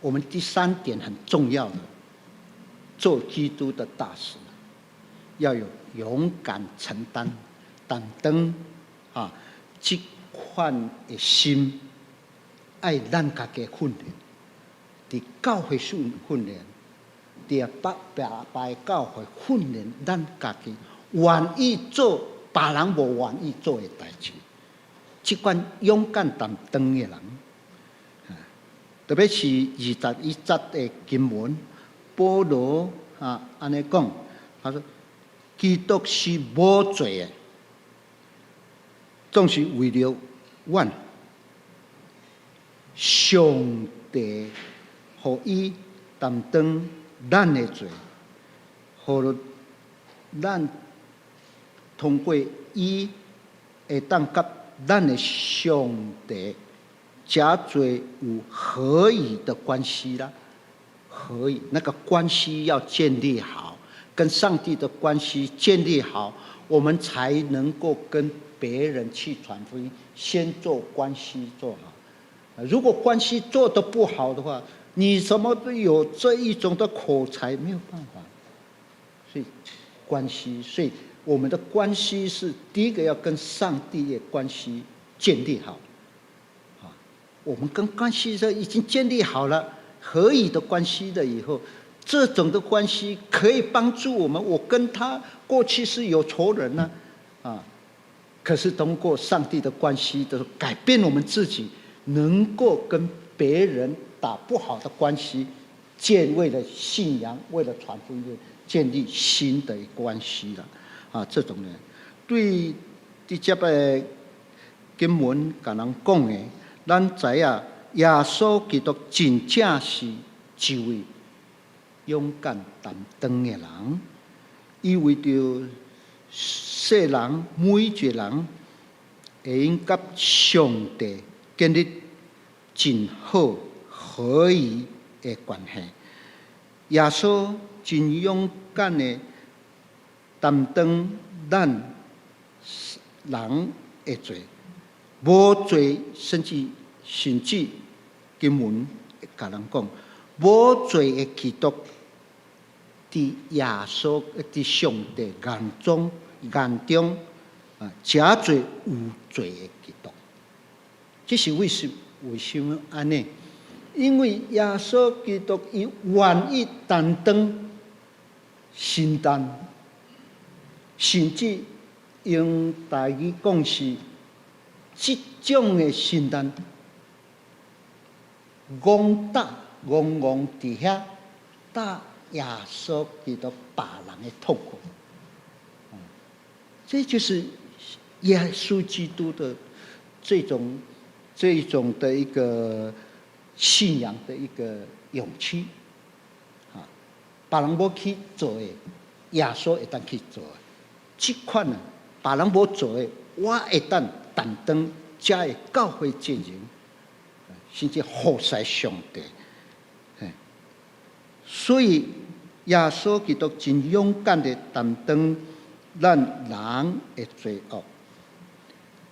我們第三點很重要的，做基督的大使，要有勇敢承擔、擔當啊，這款的心，愛咱家己訓練，佇教會訓練。佇別別教會訓練咱家己，願意做別人無願意做的代誌，這款勇敢擔當的人，特別是21節的經文，保羅按呢講，他說：基督是無罪的，總是為著阮，上帝予伊擔當咱的罪，予咱通過伊會當佮咱的上帝誠濟有合宜的關係啦。合宜那個關係要建立好，跟上帝的關係建立好，我們才能夠跟別人去傳福音。先做關係做好，如果關係做得不好的話，你什麼都有這一種的口才，沒有辦法。所以關係，所以我們的關係是第一個要跟上帝的關係建立好。啊，我們跟關係這已經建立好了，合宜的關係了以後，這種的關係可以幫助我們。我跟他過去是有仇人呢，啊，可是通過上帝的關係的改變，我們自己能夠跟別人打不好的關係，建為了信仰，為了傳福音，建立新的關係啦。啊，這種呢，對直接的經文共人講的，咱知影耶穌基督真正是一位勇敢擔當的人，伊為著世人每一個人會用佮上帝建立真好合宜的關係。耶穌真勇敢的擔當咱人的罪，無罪，甚至經文共人講，無罪的基督，佇耶穌佇上帝眼中啊，成做有罪的基督。這是為什麼按呢？因為耶穌基督伊願意擔當承擔，甚至用台語講是這種的承擔，戇擔戇戇佇遐擔耶穌基督別人的痛苦，這就是耶穌基督的這種的一個信仰的一個勇氣，啊，別人無去做的，耶穌會當去做。這款啊，別人無做的，我會當擔當這个教會責任，甚至服侍上帝。所以耶穌基督真勇敢的擔當咱人的罪惡，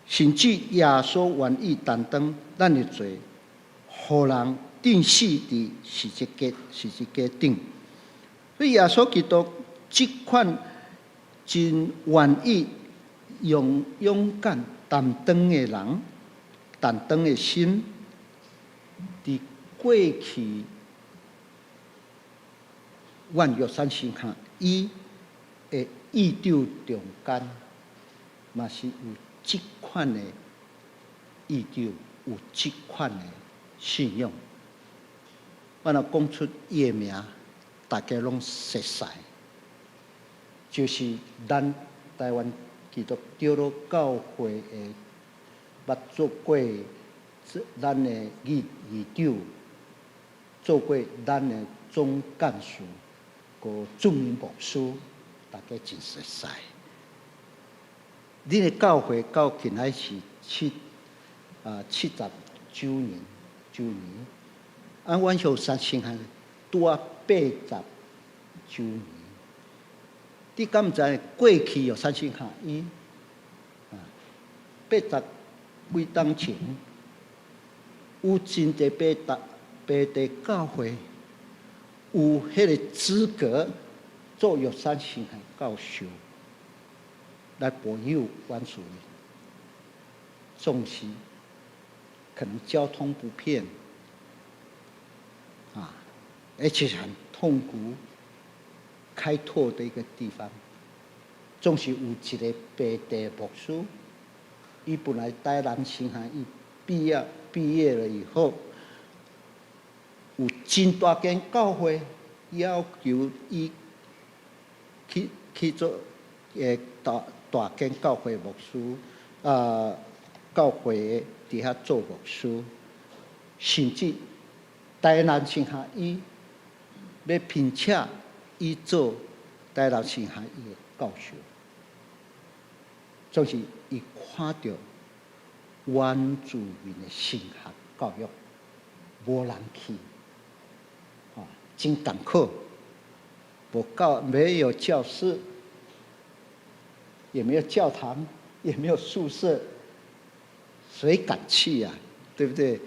甚至耶穌願意擔當咱的罪，予人釘死佇十字架頂。所以耶穌基督這款真願意用勇敢擔當的人，擔當的心，佇過去阮玉山神學院的院長中間，嘛是有這款的院長，有這款的信仰。我若講出伊的名，大家攏熟似，就是咱台灣基督長老教會的捌做過咱的議長，做過咱的總幹事，郭著名牧師，大家真熟似。恁的教會到今仔是79周年，啊，阮玉山神學拄仔80周年。你敢毋知過去玉山神學院啊，80幾冬前有真濟白地教會有彼个資格做玉山神學教授來培養原住民，總是可能交通不便啊，而且很痛苦開拓的一個地方，總是有一個白地牧師，伊本來台南神學院畢業了以後，有真大間教會要求伊去做大間教會牧師，啊，教會佇遐做牧師，甚至台南神學院欲聘請伊做台南神學院的教授，總是伊看著原住民的神學教育無人去，啊，真艱苦，無教沒有教室，也沒有教堂，也沒有宿舍，誰敢去呀？對不對？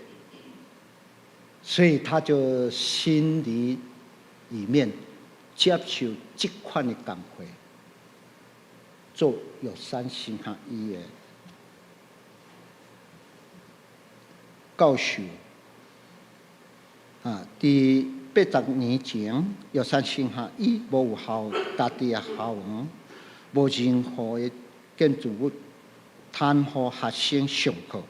所以他就心裡面接受這款的工課，做玉山神學院的教授。啊，佇80年前，玉山神學院無有校家己的校園，無任何的建築物通予學生上課，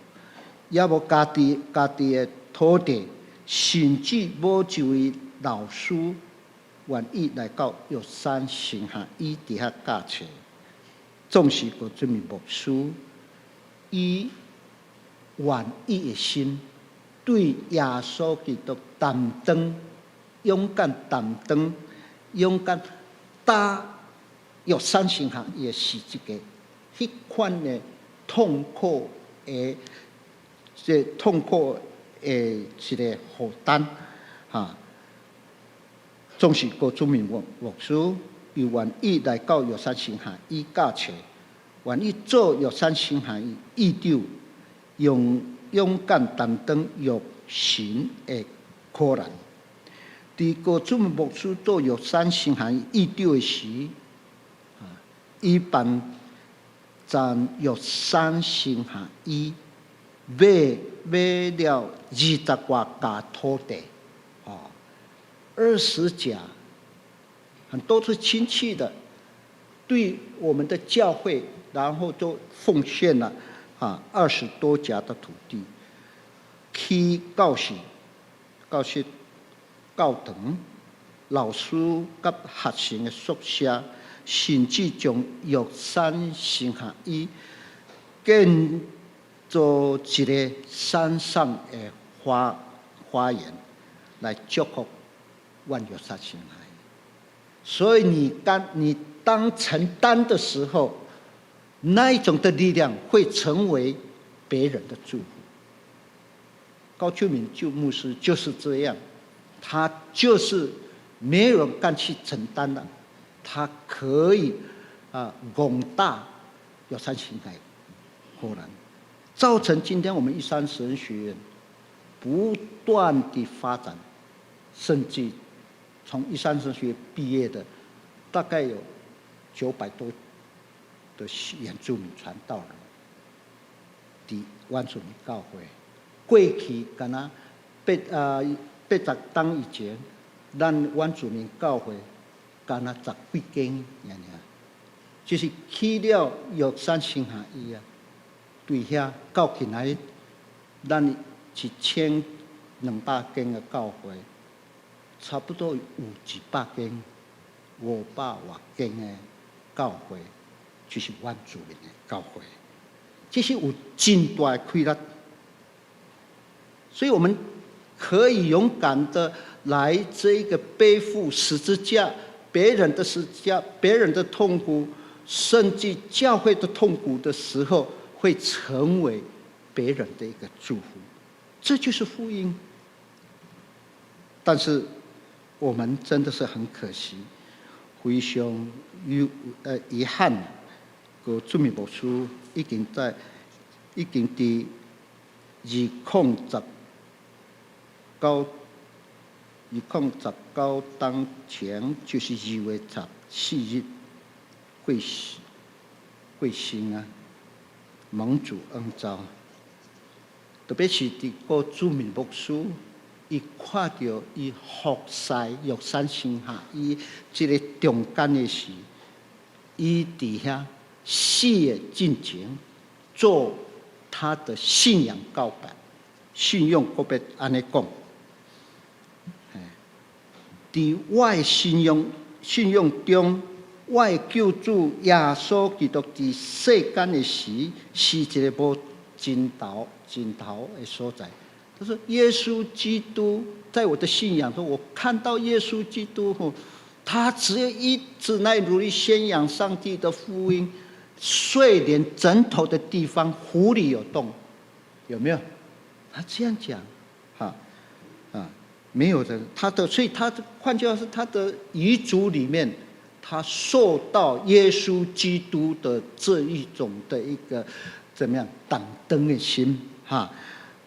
也無家己的土地，甚至無一位老師願意來到玉山神學院佇遐教冊，總是高俊明牧師以願意的心，對耶穌基督擔當，勇敢擔當，勇敢擔玉山神學院的十字架，彼款的痛苦的，這痛苦的一個負擔，哈。總是高俊明牧師，伊願意來到玉山神學院教冊，願意做玉山神學院院長，用勇敢擔當玉神的苦難。佇高俊明牧師做玉山神學院院長的時，伊辦贊玉山神學院買了20外甲土地，哦，20甲，很多是親戚的，對我們的教會，然後都奉獻了20多甲的土地，起教室、教室、教堂、老師佮學生的宿舍，甚至將玉山神學院建造一個山上的花園，來祝福阮玉山神學院。所以你當承擔的時候，那一種的力量會成為別人的祝福。高秋敏舊牧師就是這樣，他就是沒有人敢去承擔的，他可以廣大玉山神學可能造成今天我們玉山神學院不斷地發展，甚至從玉山神學院畢業的大概有900多的原住民傳道人，佇原住民教會，過去敢若80冬以前，咱原住民教會敢若十幾間爾爾，就是起了玉山神學院啊，對遐到今仔日，咱1200間的教會，差不多有100間、500外間的教會，就是原住民的教會，這是有真大的氣力，所以我們可以勇敢的來這個背負十字架，別人的十字架，別人的痛苦，甚至教會的痛苦的時候，會成為別人的一個祝福，這就是福音。但是我們真的是很可惜，非常有遺憾，高俊明牧師已經佇2019冬前，就是2月14日過身啊，蒙主恩召。特別是佇高俊明牧師，伊看著伊服侍玉山神學院這个中間的時，伊佇遐死的進前做他的信仰告白，信仰告白按呢講，佇我的信仰中，我的救主耶穌基督佇世間的時，是一个無盡頭的所在。他說：耶穌基督在我的信仰中，我看到耶穌基督，他只有一直在努力宣揚上帝的福音，睡連枕頭的地方湖裡有洞，有沒有？他這樣講，哈啊，沒有的。他的，所以他的，換句話說，他的遺囑裡面，他受到耶穌基督的這一種的一個怎麼樣擔當的心，哈，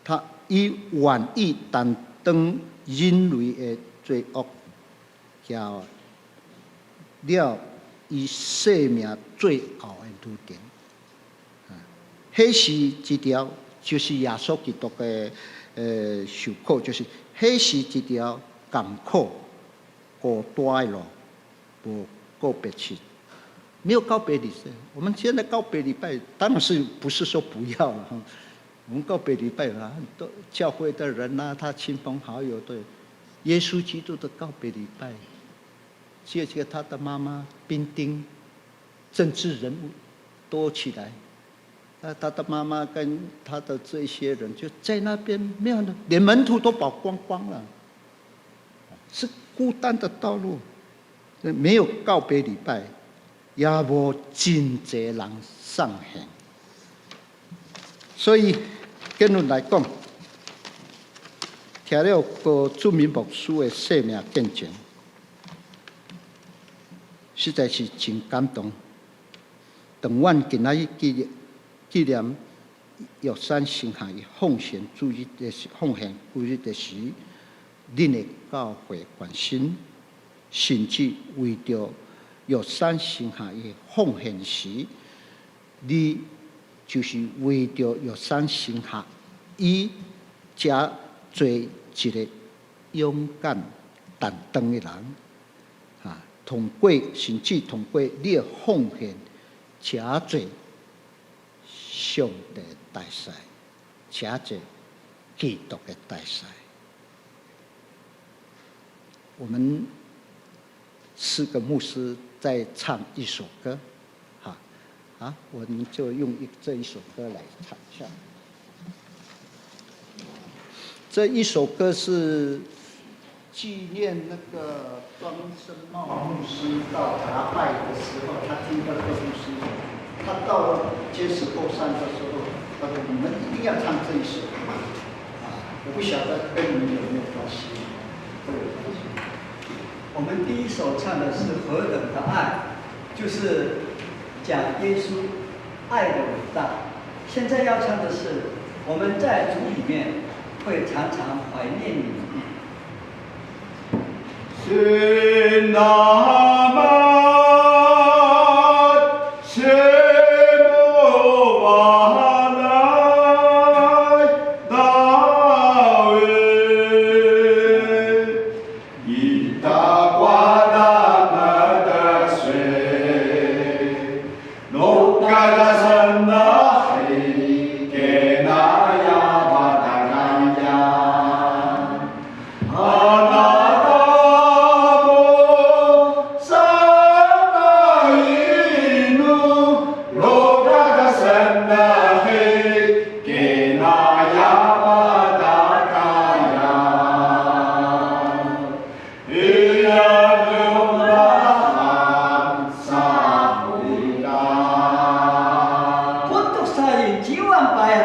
他伊願意擔當人類的罪惡，交了伊生命最後的旅程。彼是一條，就是耶穌基督的受苦，就是彼是一條艱苦孤單的路，無告別式，沒有告別禮拜。我們現在告別禮拜，當然是不是說不要了哈？我們告別禮拜啊，很多教會的人啊，他親朋好友對耶穌基督的告別禮拜，這個他的媽媽兵丁、政治人物多起來，那他的媽媽跟他的這些人就在那邊沒有了，連門徒都跑光光了，是孤單的道路，沒有告別禮拜，也無真濟人送行，所以結論來講，聽了高著名牧師的生命見證，實在是真感動。當阮今仔日紀念玉山神學伊奉獻主日的時，奉獻主日的時，恁的教會關心，甚至為著玉山神學伊奉獻時，你就是為著玉山神學伊才做一個勇敢擔當的人，啊，通過甚至通過你的奉獻，誠濟上帝大使，誠濟基督的大使。我們四個牧師在唱一首歌，哈，啊，我們就用這一首歌來唱一下。這一首歌是紀念那個莊森茂牧師到達拜的時候，他聽到這個牧師，他到堅石後山的時候，他說：“你們一定要唱這一首歌。”啊，我不曉得跟你們有沒有關係，會有關係。我們第一首唱的是何等的愛，就是講耶穌愛的偉大。現在要唱的是我們在主裡面會常常懷念你。新那瑪，謝摩巴來大衛，伊達瓜達瑪達水，農嘎達森那嘿，給那亞巴達嘎亞，阿那達摩薩那伊努，羅嘎達森那嘿，給那亞巴達嘎亞，伊亞紐拉罕薩布達。我讀三年幾萬百啊！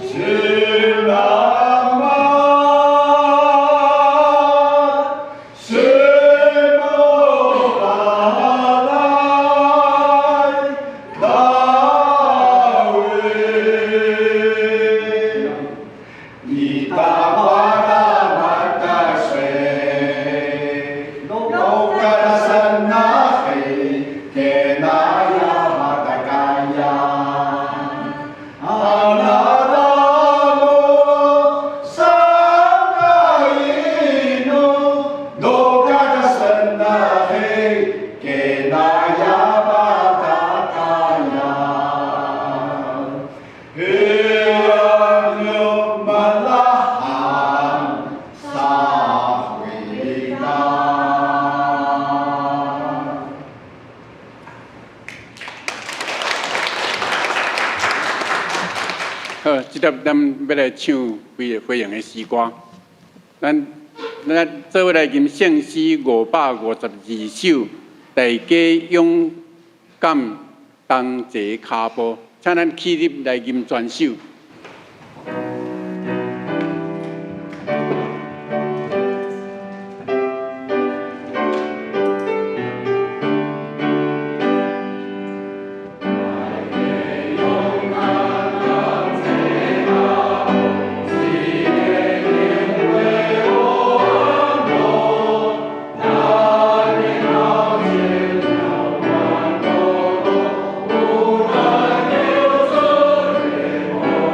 新那瑪，謝摩巴來大衛，伊達瓜達瑪達水，羅嘎達森那嘿，給那亞巴達嘎亞。阿那達摩薩那伊努，羅嘎達森那嘿，給那亞巴達嘎亞，嘿亞紐瑪拉罕薩回達。好，這粒咱欲來唱幾个回應的詩歌。咱做伙來吟聖詩552首，大家勇敢同齊跤步，請咱起立來吟全首。我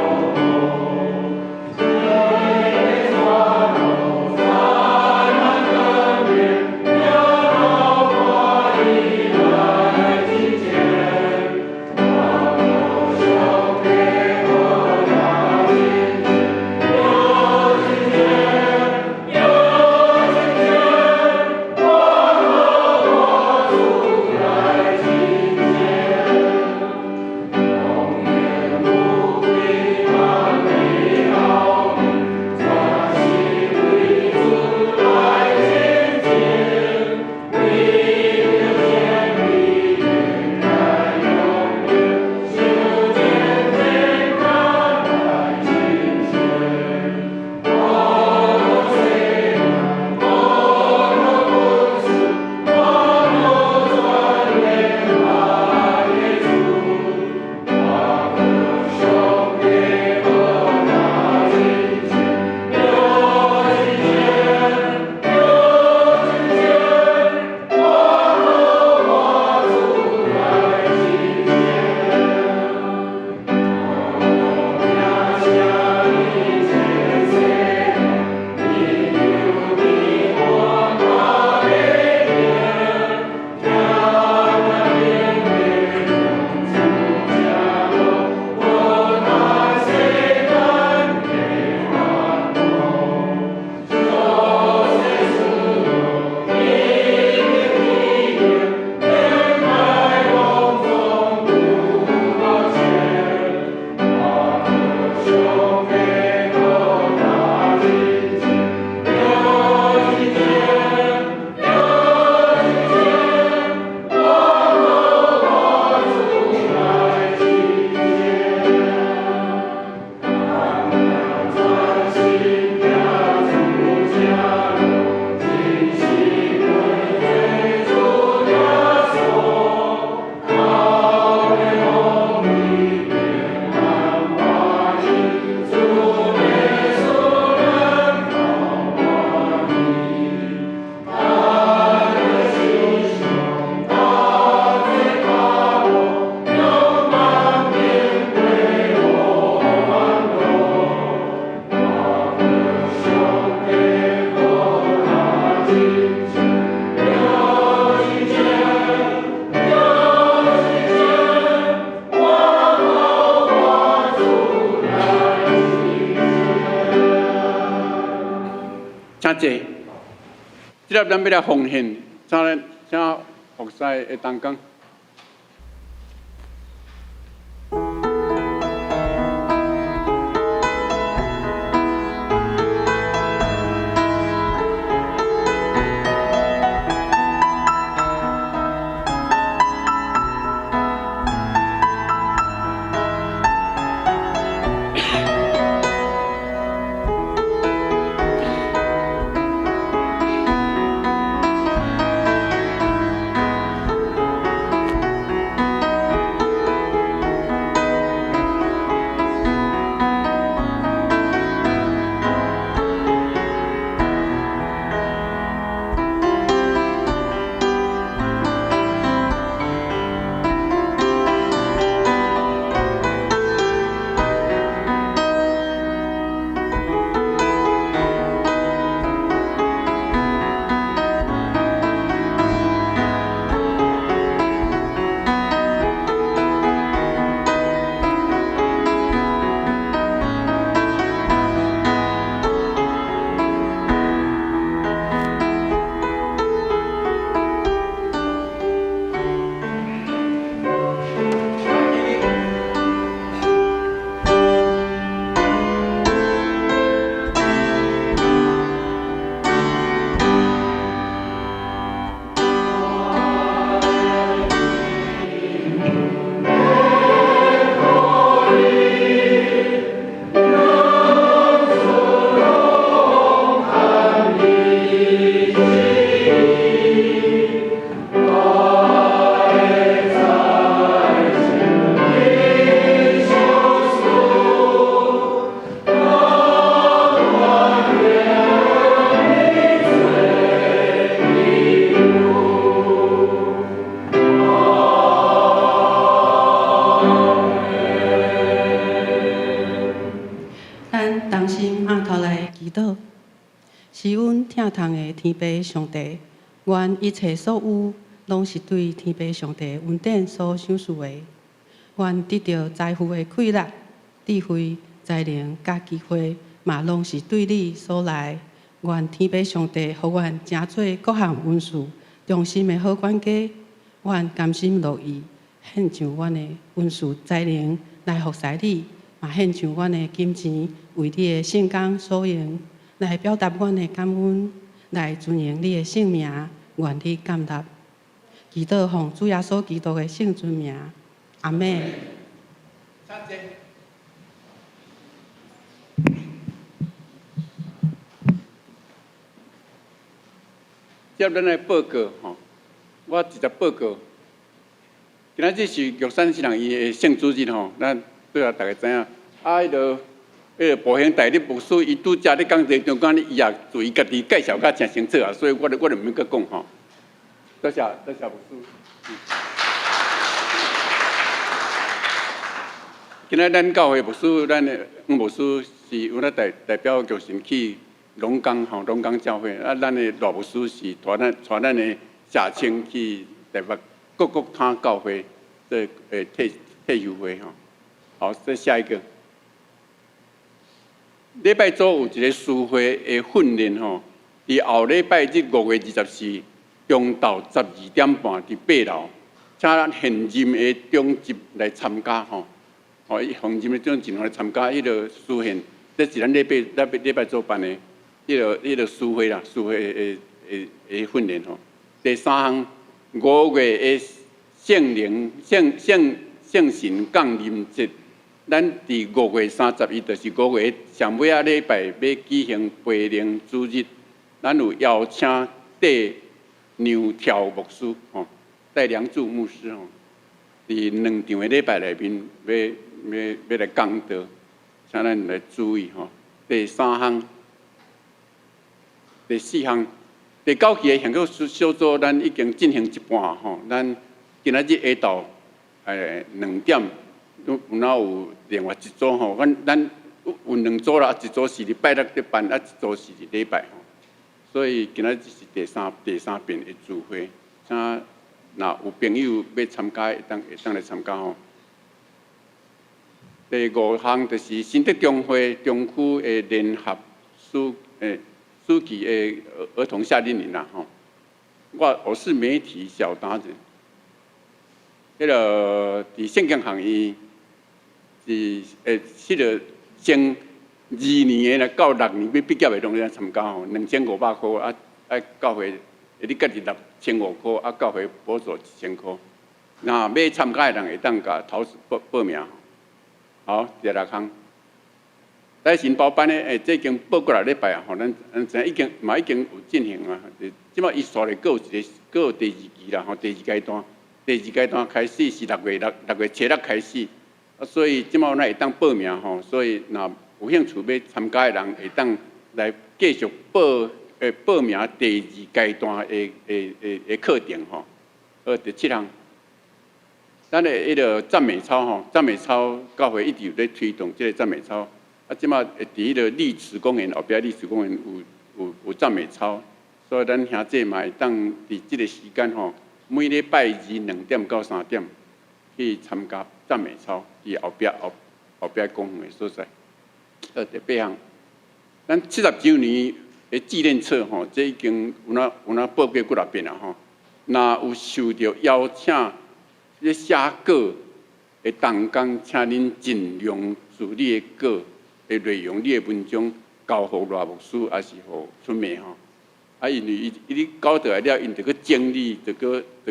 坐。這粒咱欲來奉獻，請咱請服侍的同工。天父上帝，願一切所有，攏是對天父上帝恩典所賞賜的。願得著財富的氣力、智慧、才能佮機會，嘛攏是對你所來。願天父上帝予阮成做各項恩賜忠心的好管家。阮甘心樂意獻上阮的恩賜才能來服侍你，嘛獻上阮的金錢為你的聖工所用，來表達阮的感恩，來尊榮你的聖名，願你感納。祈禱奉主耶穌基督的聖尊名，阿們。接咱來報告吼，我直接報告。今仔日是玉山新人伊的聖主日吼，咱對啊，大家知影。啊，彼个埔興大日牧師，伊拄才咧講這中間，伊也自伊家己介紹甲誠清楚啊，所以我就毋免閣講吼。多謝多謝牧師。今仔咱教會牧師，咱的黃牧師是有咧代表玉神去龍崗吼，龍崗教會。啊，咱的賴牧師是帶咱的謝清去台北各國他教會這退休會吼。好，再下一個。禮拜組有一個司會的訓練吼，佇後禮拜日5月24中晝12點半佇8樓，請咱現任的長執來參加吼。哦，現任的長執來參加彼个司訓，這是咱禮拜組辦的彼个司會啦，司會的訓練吼。第三項，5月的聖靈聖聖聖神降臨節，咱佇5月31，就是5月上尾仔禮拜欲舉行培靈主日，咱有邀請戴梁柱牧師吼，戴梁柱牧師吼，佇兩場的禮拜內面欲來講道，請咱來注意吼。第三項、第四項，第九期的獻曲小組，咱已經進行一半吼，咱今仔日下晝2點，有哪有另外一組吼？咱有兩組啦，一組是禮拜六咧辦，啊一組是禮拜吼。所以今仔日是第三遍的聚會，請若有朋友欲參加，會當來參加吼。第五項就是新德中會中區的聯合暑期的兒童夏令營啦吼。我是媒體小達人，彼个佇聖經學院是彼个先二年的到六年欲畢業的攏會參加吼，2500箍啊啊教會，你家己納1500箍啊，教會補助1000箍。若欲參加的人會當共頭報報名。好，第六項，大神包班的這已經報過六禮拜啊，吼，咱知影已經嘛已經有進行啊。這擺伊煞咧，閣有一個，閣有第二期啦，吼，第二階段，第二階段開始是6月6月7日開始，啊，所以這擺咱會當報名吼，所以若有興趣欲參加的人，會當來繼續報名第二階段的課程吼。好，第七項，咱的彼个讚美操吼，讚美操教會一直有咧推動這个讚美操，啊，這擺會佇彼个麗池公園後壁，麗池公園有讚美操，所以咱兄弟嘛會當佇這个時間吼，每禮拜二2點到3點去參加讚美操，佇後壁公園的所在。好，第八項，咱70週年的紀念冊吼，這已經有哪報過幾若遍啦吼。若有受著邀請，咧寫稿的同工，請恁盡量自你的稿的內容、你的文章交予賴牧師，抑是予春梅吼。啊，因為伊你交倒來了，𪜶著閣整理，著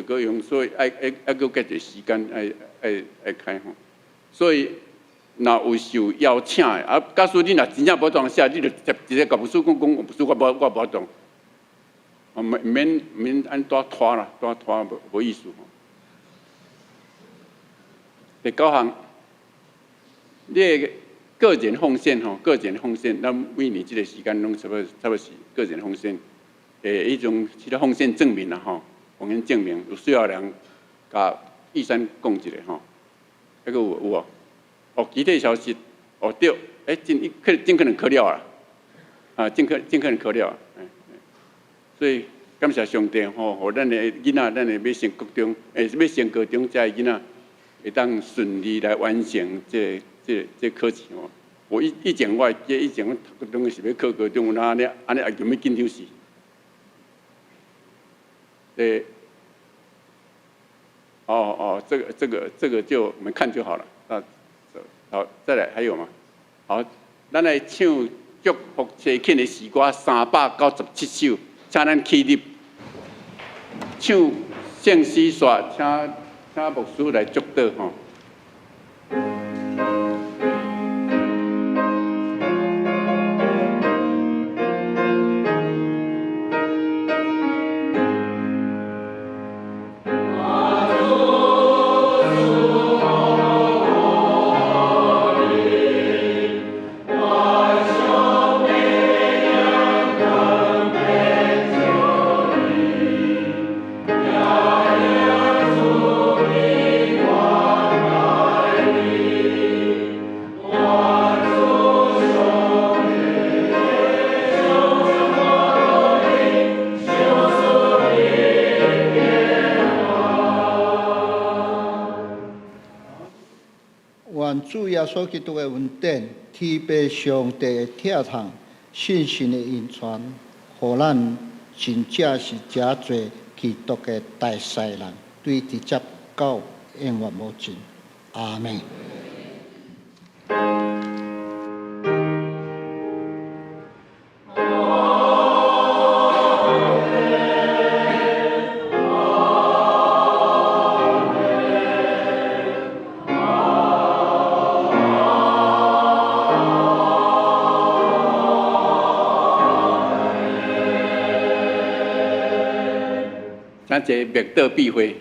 閣用，所以愛閣加濟時間，愛開吼。所以，若有受邀請的，啊，假使你若真正無當寫，你就直接共牧師講講，牧師我無當，毋免按怎拖啦，怎拖無意思吼。第九項，你的個人奉獻吼，個人奉獻，咱每年這个時間攏差不多是個人奉獻的彼種，彼个奉獻證明啦吼，奉獻證明有需要的人，共醫生講一下吼，彼個有無？哦，具體消息，哦對，盡可能考了啊，啊，盡可能考了，所以感謝上帝吼，予咱的囡仔，咱的欲升國中，欲升高中，遮的囡仔會當順利來完成這考試吼。我以前我會記得，以前阮讀國中是欲考高中，有哪按呢按呢也就欲緊張死。哦哦，這個就我們看就好了。啊，好，再來還有嗎？好，咱來唱祝福齊慶的詩歌397首，請咱起立，唱聖詩煞，請牧師來祝禱吼。願主耶穌基督的恩典、天父上帝的疼痛、聖神的引傳，予咱真正是誠濟基督的大世人，對直接到永遠無盡。阿們。請坐默禱閉會。